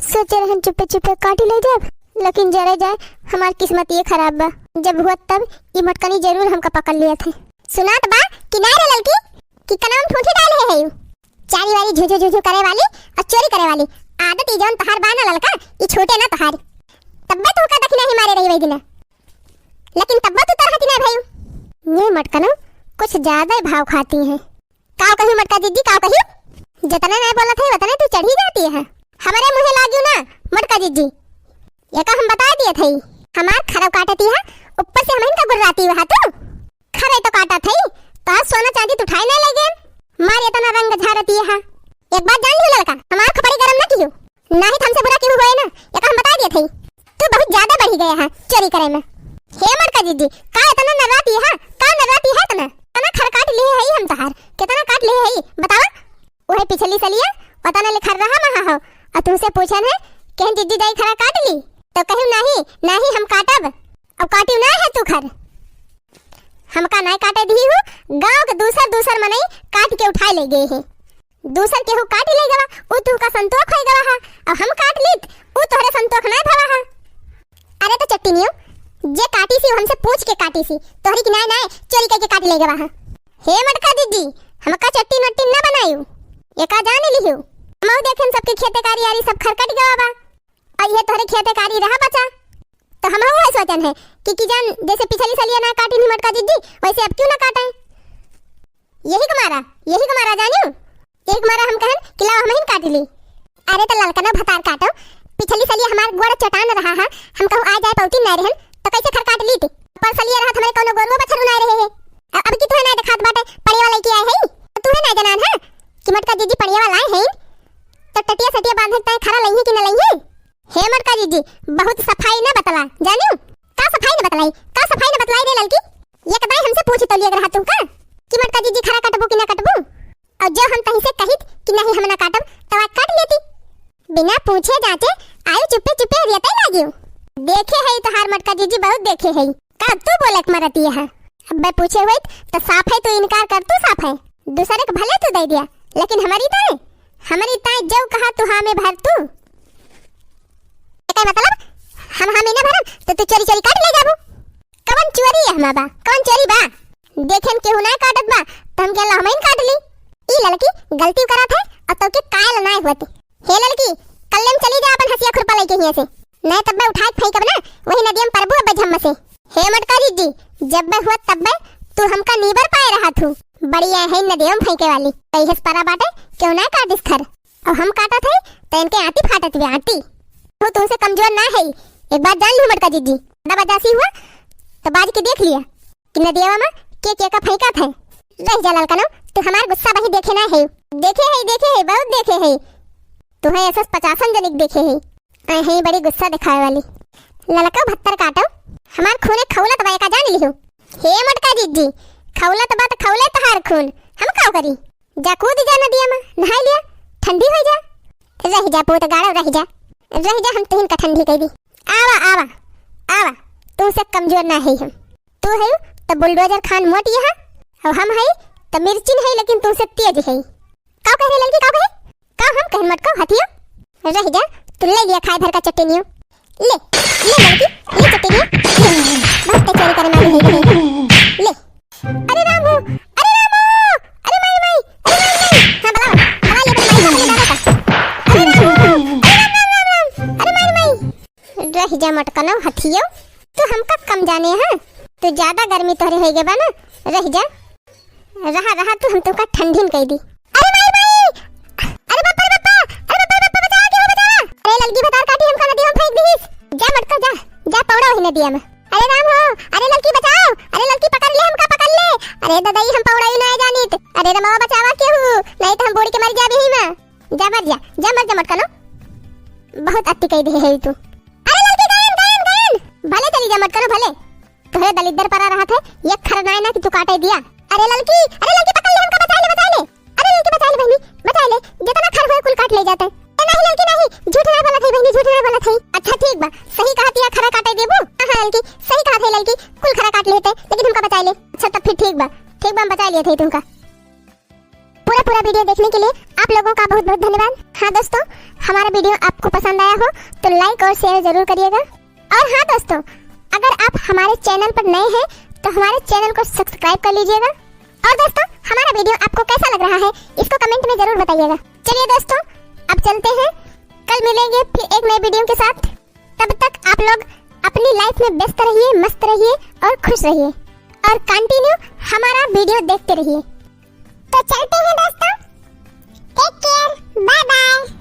सोचे रहन चुप्पे चुप्पे काटी ले जाब, लेकिन जरे जाए हमार किस्मत ये खराब बा। जब हुआ तब ई मटकनी जरूर हमका पकड़ लिया थे। सुनात बा कि ना रे ललकी, कि कनवा में ठूठी डाले है यू। चारी वाली झुझु झुझु करे वाली और चोरी करे वाली आदत ई जौन तोहार बा ना ललका, ई छूटे ना तोहार। तब्बे तू का दखिना ही मारे रही वही दिना, लेकिन तब्बो तू तरहती ना भयू। ये मटकनो कुछ ज्यादा ही भाव खाती हैं। काव कही मटका जिज्जी, काव कही? जितने नहीं बोलत है, उतने तू चढ़ी जाती है। हमारे मुँहे लागियो ना मटका जिज्जी, ये का हम बता दिए थे। हमार खरव काटती है, ऊपर से हम इनका गुर्राती हुआ तू। खरे तो काटा थई, तोहार सोना चांदी तो उठाए नहीं ले गए। मार इतना रंग झारती है। एक बात जान लियो ललका, हमार खपरी गरम ना कियो। नाही तो हमसे बुरा केहू होए ना, ये का हम बता दिए थई। तू बहुत ज्यादा बढ़ी गया है चोरी करे में। हे मटका जिज्जी, का इतना नर्राती है, का नर्राती है इतना? कितना खर काट लिए है हम तोहार, कितना काट लिए है बतावा? वही पिछली सलिया पता न लिखा रहा महा हो, और तुमसे पूछन है, कहन जिज्जी दाई खरा काट ली, तो कहू नाही, नाही हम काटब, अब काटियो ना है तू खर। हमका नाय काटे दिही हूँ, गाँव के दूसर दूसर मनई काट के उठाए ले गए हैं। दूसर केहू काट ले गवा, उ तुहका संतोख होए गवा हा, और हम काट लीत, उ तोहरे संतोख नाय भवा हा। अरे तो चट्टिनियो, जे काटी सी, हमसे पूछ के काटी सी, तोहरी की नाय नाय चोरी करके काट ले गवा हा। हे मटका जिज्जी, हमका चट्टी नट्टी न बनायू, एका जान लिहू। हमहू देखेन सबके खेते कारी आरी सब खरकट गवा बा, और ये तोहरे खेते कारी रहा बचा। तो हमहू है सोचन है कि, कि जान जैसे पिछली सलिया ना काटी नहीं मटका जिज्जी, वैसे अब क्यों ना काटे। यही कुमारा, यही कुमारा जानियो, यही कुमारा हम कहन कि लाओ हमहिन काट ली। अरे तो ललकनो भतार काटो, पिछली सलिया हमार गोड़ चटान रहा है, हम कहूँ आ जाए पौती ना रहन, तो कैसे खर काट ली थी? पर सलिया रहत हमारे कौनो गोरुओ बछरू ना रहे है। अब, अब की तुहे ना देखात बाटे, पड़िया वाला की आए है, तो तुहे ना जनान है कि मटका जिज्जी पड़िया वाला आए हैं, तो टटिया सटिया बांधे ताए खरा लइहे कि न लइहे? हे मटका जिज्जी, बहुत सफाई न बतला, जानियो? का सफाई न बतलाई? का सफाई न बतलाई रे ललकी? एक दाई हमसे पूछ तो लिया रहा तू का कि मटका जिज्जी खरा कटबू कि ना कटबू? और जो हम तहीं से कहित कि नहीं हम ना काटब, तो आज काट लेती। बिना पूछे जांचे आयु चुप्पे चुप्पे हरियते लागियो। देखे है तोहार मटका जिज्जी, बहुत देखे है। का तू बोले के मरती है? अब्बे पूछे हुए तो साफ है, तू इनकार कर तू साफ है। दूसरे के भले तू दे दिया, लेकिन हमारी ताए, हमारी ताए जो कहा तू हाँ में भर तू। एकर मतलब हम हाँ में ना भरम तो तू चोरी चोरी काट ले जाबू। कवन चोरी है हमार बा? कवन चोरी बा? देखेन केहू ना काटत बा तो हम कहला हमइन काट ली। ई ललकी गलती करत है और तोके कायल ना होती। हे ललकी, कल्ले में चली जा अपन हंसिया खुरपा लेके हियां से, नहीं तब मैं उठा के फेंकब ना वही नदिया में परबू अब्बे झम्म से। हे मटका जिज्जी, जब मैं हुआ तब मैं तू हमका नीबर पाए रहा थू। बड़ी है नदिया में फेंके वाली, कहिस परा बाटे क्यों ना काटिस खर। और हम काटत है तो इनके आंटी फाटत भी आंटी। वो तुमसे कमजोर ना है, एक बात जान ली मटका जिज्जी, ज्यादा बदमाशी हुआ तो बाज के देख लिया कि नदियावा में के के का फेंकत है। रह जा ललकनो, तू हमार गुस्सा वही देखे ना है। देखे है, देखे है, बहुत देखे है। तू है ऐसा पचासन जनिक देखे है। आए है बड़ी गुस्सा दिखाए वाली। ललका भत्तर काटो, हमार खूने खौलत बा एका जान लिहू। हे मटका जिज्जी, खौलत बा त खौले तहार खून, हम का करी? जा कूद जा नदिया में, नहाई लिया, ठंडी हो जा। रह जा पूत गाड़ो, रह जा, रह जा, हम तुहिन का ठंडी कह दी। आवा, आवा, आवा, तुमसे कमजोर ना है हम। तू है तो बुलडोजर खान मोटी है, और हम है तो मिर्चिन है, लेकिन तुमसे तेज है। का कह रहे लड़की, का कहे? का हम कहन मटको हथियो? रह जा, तू ले लिया खाए भर का चटनियो। ले, ले लड़की, ले चटनियो, ले। बहुत ते चोरी करे मारी है, ले। अरे राम हो, अरे राम हो, अरे माई, माई, अरे माई, माई। हाँ, बुलाओ, बुला ले अपने माई को, अपने दादा का। अरे राम हो, अरे राम, राम, राम, राम, अरे माई, माई। रह जा मटकनो हथियो, तू हमका कम जाने है, तू ज्यादा गर्मी तोहरे होइगे बा ना, रह जा। रहा, रहा, तू हम तुमका ठंडीन कह दी। अरे माई, माई! अरे बाप रे बाप! अरे बाप रे बाप, बचाओ, केहू बचाओ! अरे ललकी भतार काटी हमका नदिया में फेंक दीस। जा मटका जा, जा पौड़ा वही नदिया में। अरे राम हो, अरे ललकी बचाओ, अरे ललकी पकड़ ले हमका, पकड़ ले, अरे ददई, हम पौड़ाई ना जानित। अरे रमवा, बचावा केहू, नहीं तो हम बूड़ के मर जाबे ही माँ। जा मर जा, जा मर जा मोटकनो। बहुत अति कह दे है तू। अरे ललकी, गयन, गयन, गयन। भले चली जा मोटकनो, भले। तोहरे दलिद्दर परा रहत है, एक खर नाय ना कि तू काटे दिया। अरे ललकी, अरे ललकी, पकड़ ले हमका, बचाइ ले, बचाइ ले। अरे ललकी, बचाइ ले बहिनी, बचाइ ले। जितना खर होए कुल काट ले जाते। ए, नहीं ललकी, नहीं, झूठ ना बोलत है बहिनी, झूठ ना बोलत है। अच्छा ठीक बा, सही कहत या, खरा काटे देबू? हाँ, हाँ ललकी, सही कहत है ललकी, कुल खरा काट लेते, लेकिन हमका बचाइ ले। अच्छा तब फिर ठीक बा, ठीक बा, हम बचाइ लेते हैं तुमका। पूरा पूरा video देखने के लिए आप लोगों का बहुत बहुत धन्यवाद। हाँ दोस्तों, हमारा video आपको पसंद आया हो तो like और share जरूर करिएगा। और हाँ दोस्तों, अगर आप हमारे channel पर नए हैं तो हमारे channel को subscribe कर लीजिएगा। और दोस्तों, हमारा video आपको कैसा लग रहा है, इसको comment में जरूर बताइएगा। चलिए दोस्तों, अब चलते हैं, कल मिलेंगे फिर एक नए video के साथ। तब तक आप लोग अपनी life में व्यस्त रहिए, मस्त रहिए और खुश रहिए। और continue हमारा video देखते रहिए। तो चलते हैं दोस्तों, take care, bye bye।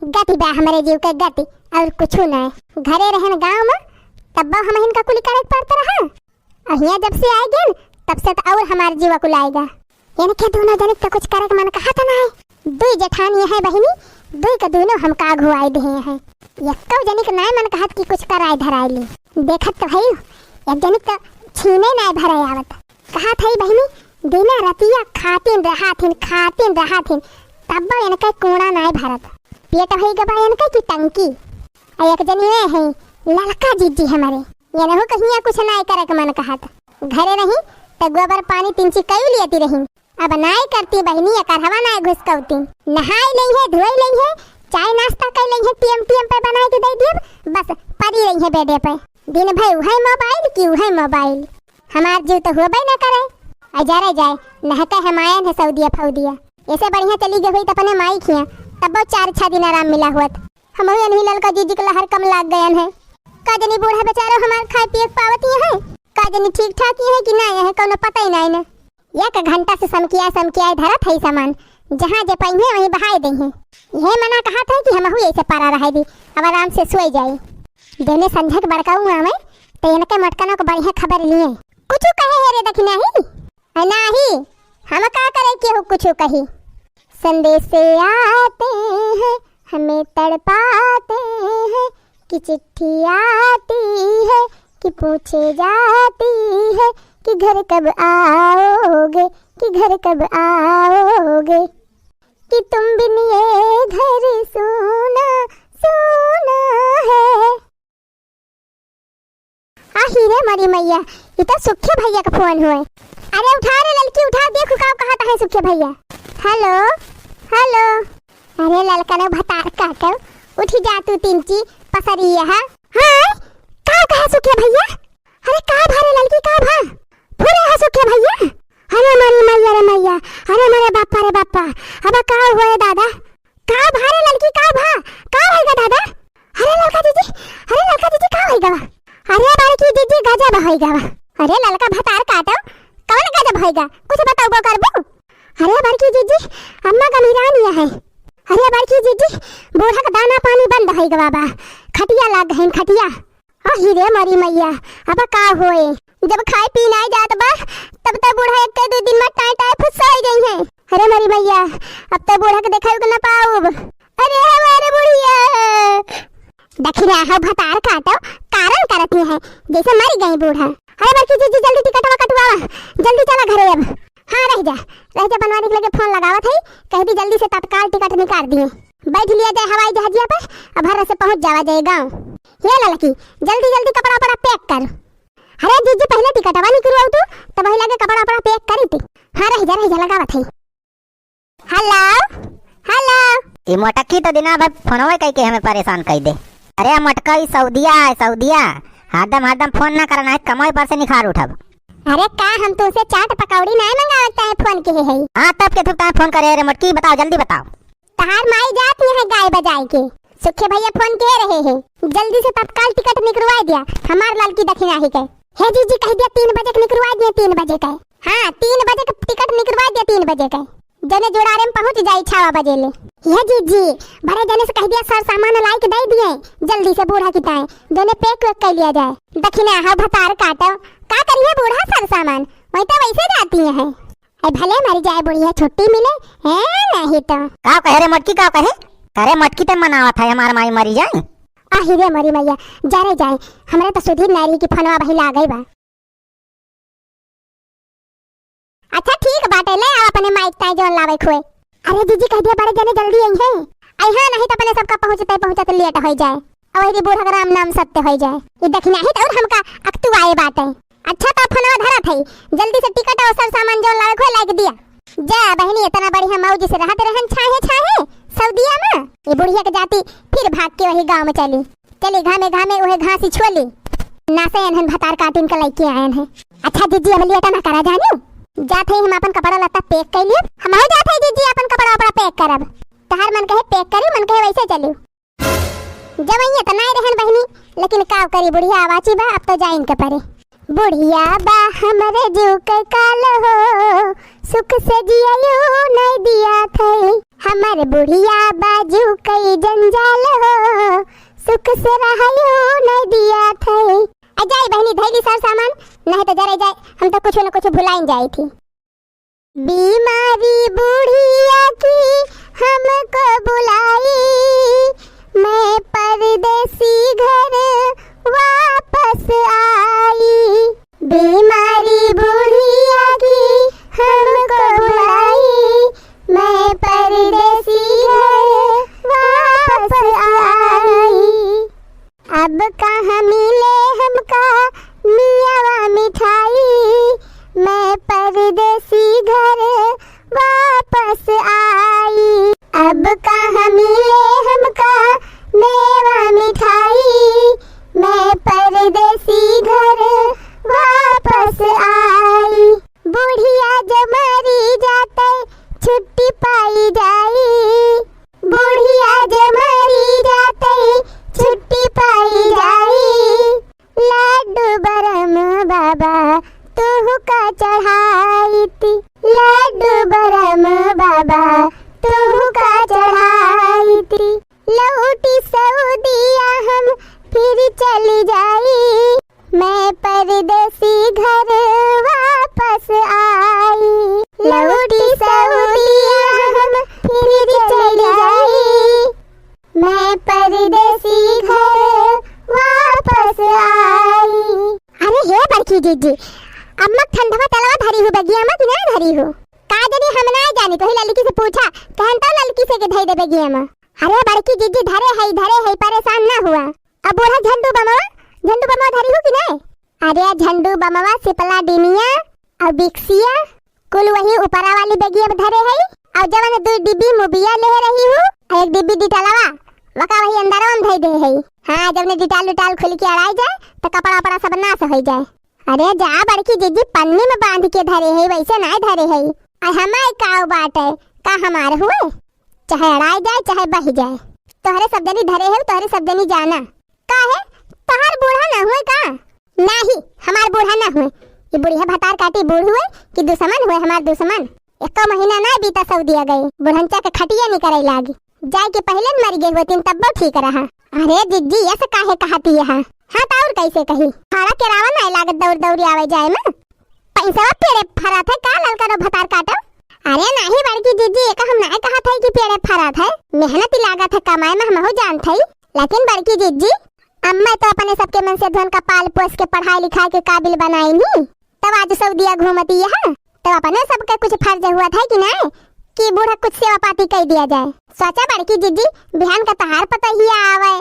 गति बा हमरे जीव के गति, और कुछु नाय। घरे रहन गाँव में, तब्बो हमहिन का कुली करे के पड़त रहा। और हियाँ जब से आइ गएन, तब से तो और हमार जीव कुलाइगा। इनके दोनों जनिक तो कुछ करे के मन कहत नाय। दुई जेठानी है बहिनी, दुई के दुनो हमका अघुआइ दिहे हैं। एक्को जनिक नाय मन कहत कि कुछ कराइ धराइ ली। देखत तो हई, एक जनिक तो छीने नाय भरे आवत। कहत हई बहिनी, दिना रतिया खातिन रहत हिन, खातिन रहत हिन, तब्बो इनके कूड़ा नाय भरत। पेट भई गबा इनके की टंकी। आ एक जनी ए है, ललका जीजी हमरे, इनहू कहिया कुछ नाय करे के मन कहत। घरे रही, त गोबर पानी तिनची कई लियती रही। अब नाय करती बहिनी, एकरहवा नाय घुसकौती। नहाइ लइहे, धोइ लइहे, चाय नाश्ता कइ लइहे, टीएम टीएम पे बनाइ के दइ दियब, बस परी रइहे बेडे पे। दिन भर उहइ मोबाइल की उहइ मोबाइल। हमार जीव तो होबइ न करइ। आ जरे जाए, नहके हम आयन है सऊदिया फऊदिया। एसे बढ़िया चली गए हुई त अपने माई खिया, तब्बो चार छह दिन आराम मिला हुअत। हमहू एनही ललका जीजी के लहर कम लाग गयन है। का जनी बूढ़ा बेचारो हमार खाए पिए के पावत ही है, का जनी ठीक ठाक ही है कि नाय है, कउनो पता ही नाय न। एक घंटा से समकिया समकिया धरत है सामान, जहाँ जे पइहे वहीं बहाय देहे। इहे मना कहत है कि हमहू ऐसे परा रहे दी, अब आराम से सोए जाई। देने संझक बड़काऊ आवे, त इनके मटकनों को बढ़िया खबर लिए। कुछ कहे है रे दखिनाही? अ नाही, हम का करे केहू कुछ कही। संदेश आते हैं, हमें तड़पाते हैं, कि चिट्ठी आती है, कि पूछे जाती है, कि घर कब आओगे, कि घर कब आओगे, कि तुम बिन ये घर सूना सूना है। आही रे मरी मैया, ई तो सुखे भैया का फोन हुए। अरे उठा रे ललकी, उठा, देखू का कहत है सुखे भैया। हेलो, हेलो। अरे ललका ने भतार काटो, उठी जा तू तिनची पसरी है। हाँ, का कहा सुखे भैया? अरे का भा रे ललकी, का भा? फुरे है सुखे भैया। अरे मरी मैया रे मैया, अरे मरे बापा रे बापा, अब का हुए दादा? का भा रे ललकी, का भा? का होइगा दादा? अरे ललका जीजी, अरे ललका जीजी, का होइगा बा? अरे बड़की जीजी, गजब होइगा बा। अरे ललका भतार काटो, कौन गजब होइगा? कुछ बताउबो करबू? अरे बड़की जीजी, अम्मा गमिरान ये है। अरे बड़की जीजी, बूढ़ा का दाना पानी बंद होइगा बा। खटिया लाग गइन, खटिया। आही रे मरी मैया, अब का होए? जब खाए पी नाय जात बा, तब त बूढ़ा एक दो दिन में टाय टाय फुस्साई गई है। अरे मरी मैया, अब त बूढ़ा के देखाई के ना पाउब। अरे हमारे बुढ़िया। दखिना हो भतार काटो, कारण करत ही है, जैसे मरी गई बूढ़ा। अरे बड़की जीजी, जल्दी टिकटवा कटवावा, जल्दी चला घरे अब। हाँ रह जा, रह जा, बनवारी के लगे फोन लगावत है, कह दी जल्दी से तत्काल टिकट निकाल दिए। बैठ लिया जाए हवाई जहाजिया पर, अब हर से पहुँच जावा जाए गाँव। हे ललकी, जल्दी जल्दी कपड़ा वपड़ा पैक कर। अरे जीजी, पहले टिकटवा निकलवाऊ तू, तब वही लगे कपड़ा वपड़ा पैक करी थी। हाँ रह जा, रह जा, लगावत है। हेलो, हेलो। ई मोटकी तो दिना भर फोनवे कई के हमें परेशान कई दे। अरे मोटका, ई सऊदिया है, सऊदिया। हरदम हरदम फोन ना करना है, कमाई पर से निखार उठब। अरे का हम तुमसे चाट पकौड़ी नाय मंगावत ताहे फोन किहे है? हाँ, तब के तुम ताहे फोन करे रे मोटकी, बताओ, जल्दी बताओ। तहार माई जात ही है गाय बजाए के, सुखे भैया फोन किहे रहे हैं, जल्दी से तत्काल टिकट निकरवाए दिया हमार ललकी दखिनाही के। हे जीजी कह दिया तीन बजे के निकरवाए दिया, तीन बजे के। हाँ, तीन बजे के टिकट निकरवाए दिया, तीन बजे के। जने जोड़ारे में पहुँच जाई छावा बजे ले। हे जीजी, बड़े जने से कह दिया सर सामान लाई के दे दिए, जल्दी से बूढ़ा की ताए, जने पैक वैक कर लिया जाए। दखिना हा भतार काटो, का करिए बूढ़ा सर सामान, वही तो वैसे जाती है। ए भले मर जाए बुढ़िया, छुट्टी मिले, है नहीं तो। का कहे रे मोटकी, का कहे? अरे मोटकी ते मनावत है हमार माई मरी जाए। आही रे मोरी मैया, जा रे जाए, हमरे तो सुधीर नारी की फोनवा बही लागई बा। अच्छा ठीक बाटे, ले आओ अपने माइक ताई जौन लावे खोए। अरे जीजी कह दिया बड़े जने जल्दी आई हैं, आई हाँ नहीं तो अपने सबका पहुँचते पहुँचते लेट हो जाए और ये बूढ़ा का राम नाम सत्य हो जाए। ये दखिनाही तो और हमका अकतुआए बाटे। अच्छा तो फोनवा धरत है, जल्दी से टिकट और सब सामान जौन लावे खोए लाइक दिया। जा बहनी, इतना बढ़िया मौज से रहत रहन छाहे छाहे सऊदिया में, ये बुढ़िया के जाती फिर भाग के वही गाँव में चली। चली घामे घामे उहे घासी छोली। नासे एनहन भतार काटिन के लइके आयन है। अच्छा जीजी, अब लेट ना करा जानी। जात है हम अपन कपड़ा लत्ता पैक कर लियो। हम हो जात है जीजी, अपन कपड़ा उपड़ा पैक करब। तहार मन कहे पैक करी, मन कहे वैसे चली। जब इतना ही रहन बहनी, लेकिन का करी, बुढ़िया आवाची बा, अब तो जाइन के परे। बुढ़िया बा हमरे जीव के काल हो, सुख से जियलू नहीं दिया थे। हमर बुढ़िया बा जीव के जंजाल हो, सुख से रहलू नहीं दिया थे। आ जाई बहनी, धैली सर सामान, नहीं तो जरे जाए, हम तो कुछ न कुछ भुलाइन जाई थी। बीमारी बुढ़िया की हमको बुलाई, मैं परदेसी घर वापस आई। बीमारी बुढ़िया की हमको बुलाई, मैं परदेसी घर वापस आई। अब कहाँ मिले हमका मियावा मिठाई, मैं परदेसी घर वापस आई। अब कहाँ मिले हमका मेवा मिठाई, मैं परदेसी घर वापस आई। बुढ़िया जब मरी जाते छुट्टी पाई जाई, बुढ़िया जब मरी जाते छुट्टी पाई जाई। लड्डू बरम बाबा तुहका चढ़ाई थी, लड्डू बरम बाबा तुहका चढ़ाई थी। लौटी सऊदिया हम फिर चली जाई, मैं परदेसी घर वापस आई। लौटी सऊदिया हम फिर चली जाई, मैं परदेसी घर वापस आई। अरे हे बड़की जीजी, अम्मा ठंडवा तलवा धरी हो बगिया में कि ना धरी हो? का जानी, हम ना जानी, तोही ललकी से पूछा, कहन तो ललकी से के धई दे बगिया में। अरे बड़की जीजी, धरे है, धरे है, परेशान ना हुआ। अब बूढ़ा झंडू बमवा, झंडू बमवा धरी हो कि नहीं? अरे झंडू बमवा, सिपला डिमिया और बिक्सिया कुल वही ऊपरा वाली बेगिया में धरे है। और जवन दो डिब्बी मुबिया ले रही हूँ, एक डिब्बी डिटलवा, वका वही अंदरवा में धई दे है। हाँ, जब ने डिटाल उटाल खुल के अड़ाई जाए, तो कपड़ा उपड़ा सब नाश हो जाए। अरे जा बड़की जीजी, पन्नी में बांध के धरे है, वैसे ना धरे है। आ हमार काव बाटे, का हमार हुए? चाहे अड़ाई जाए, चाहे बह जाए, तोहरे सब जनी धरे है, तोहरे सब जनी जाना। का है, तोहार बूढ़ा ना हुए का? नाही, हमार बूढ़ा ना हुए। ये बुढ़िया भतार काटी बूढ़ हुए कि दुश्मन हुए हमार दुश्मन? एको महीना ना बीता सऊदिया गए, बुढ़ंचा के खटिया नहीं करे लागी। जाए के पहले न मर गए होतीन तब्बो ठीक रहा। अरे जिज्जी, यस काहे कहती है? हाँ, तो और कैसे कही? हरा के रावा नाय लागत दौड़ दौड़ी आवे जाए में। पैसवा पेड़े फरत है का ललका रो भतार काटो? अरे नाही बड़की जिज्जी, एका हम नाय कहत है कि पेड़े फरत है। मेहनत ही लागत है कमाए में, हमहू जानत है। लेकिन बड़की जिज्जी, अम्मा तो अपने सबके मन से धन का पाल पोस के पढ़ाई लिखाई के काबिल बनाई नहीं। तब आज सऊदिया घूमती है, तब अपने सबके कुछ फर्ज हुआ था कि नहीं, कि बूढ़ा कुछ सेवा पाती कई दिया जाए। सोचा बड़की जिज्जी, बिहान का तहार पतोहिया आवे,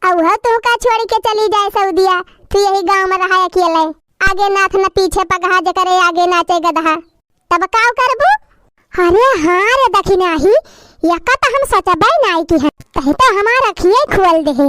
और वह तुहका छोड़ के चली जाए सऊदिया, तू यही गांव में रहा अकेले। आगे नाथ न पीछे पगहा, जकरे आगे नाचे गदहा, तब का करबू? अरे हाँ रे दखिनाही, यका तो हम सोचबे नाई की है, कहे तो हमार अखिए खोल दे है।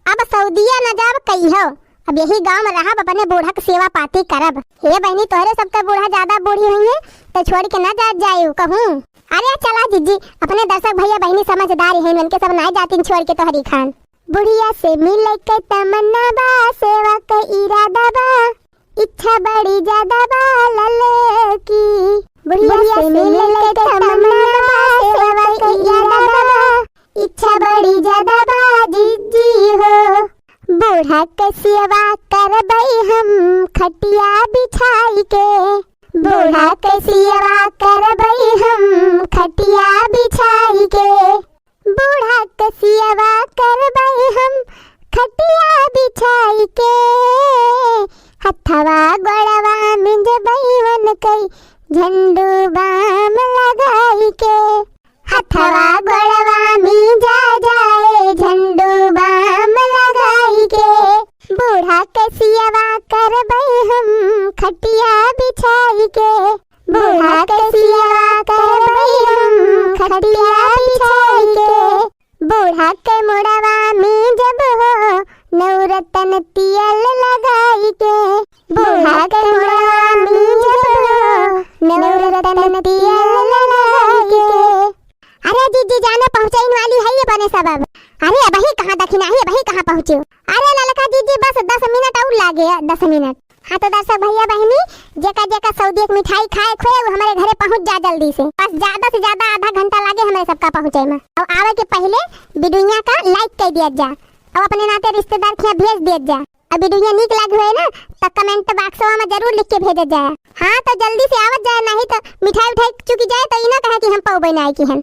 अब सऊदिया न जाब कहियो, अब यही गांव में रहब, अपने बूढ़ा के सेवा पाती करब। हे बहिनी, तोहरे सबके बूढ़ा ज्यादा बूढ़ी होइहैं, त छोड़ि के ना जात जाइउ कहूँ। अरे चला जिज्जी, अपने दर्शक भइया बहिनी समझदार हैं, उनके सब नाहीं जातिन छोड़ि के तोहरी खान। बुढ़िया से मिले के तमन्ना बा, सेवा के इरादा बा, इच्छा बड़ी ज्यादा बा ललकी। बुढ़िया से मिले के तमन्ना बा, सेवा के इरादा बा, इच्छा बड़ी ज्यादा बा जिज्जी हो। बूढ़ा के सेवा करबै हम खटिया बिछाई के, बूढ़ा के सेवा करबै हम खटिया बिछाई के, बूढ़ा के सेवा करबै हम खटिया बिछाई के, हथवा गोड़वा मिंजबै उनकै झंडू बाम लगाई के। हथवा गोड़वा मिंजा जाए झंडू बाम लगाई के, बूढ़ा के सेवा करबै हम खटिया बिछाई के, बूढ़ा के सेवा करबै हम खटिया बिछाई के, बूढ़ा के मुड़वा मिंजब हो नवरतन तियल लगाई के, बूढ़ा के मुड़वा मिंजब हो नवरतन तियल लगाई के। अरे जिज्जी जाने पहुँचइन वाली है ये बने सबब। अरे अबही कहाँ दखिना है, अबही कहाँ पहुँचे? अरे ललका जिज्जी बस दस मिनट और लागे, दस मिनट। हाँ तो दर्शक भइया बहिनी, जेका जेका सऊदी के मिठाई खाए खोए, उ हमरे घरे पहुँच जा जल्दी से। बस ज्यादा से ज्यादा आधा घंटा लागे हमरे सबका पहुँचे में। और आवे के पहिले वीडियोइया का like कर दिया जा, और अपने नाते रिश्तेदार के यहाँ भेज दिया जा। और वीडियोइया नीक लागे होए ना, तो comment boxवा में जरूर लिख के भेजे जाए। हाँ तो जल्दी से आवत जाए, नहीं तो मिठाई उठाई चुकी जाए तो ई ना कहे कि हम पौबे ना आए की हन।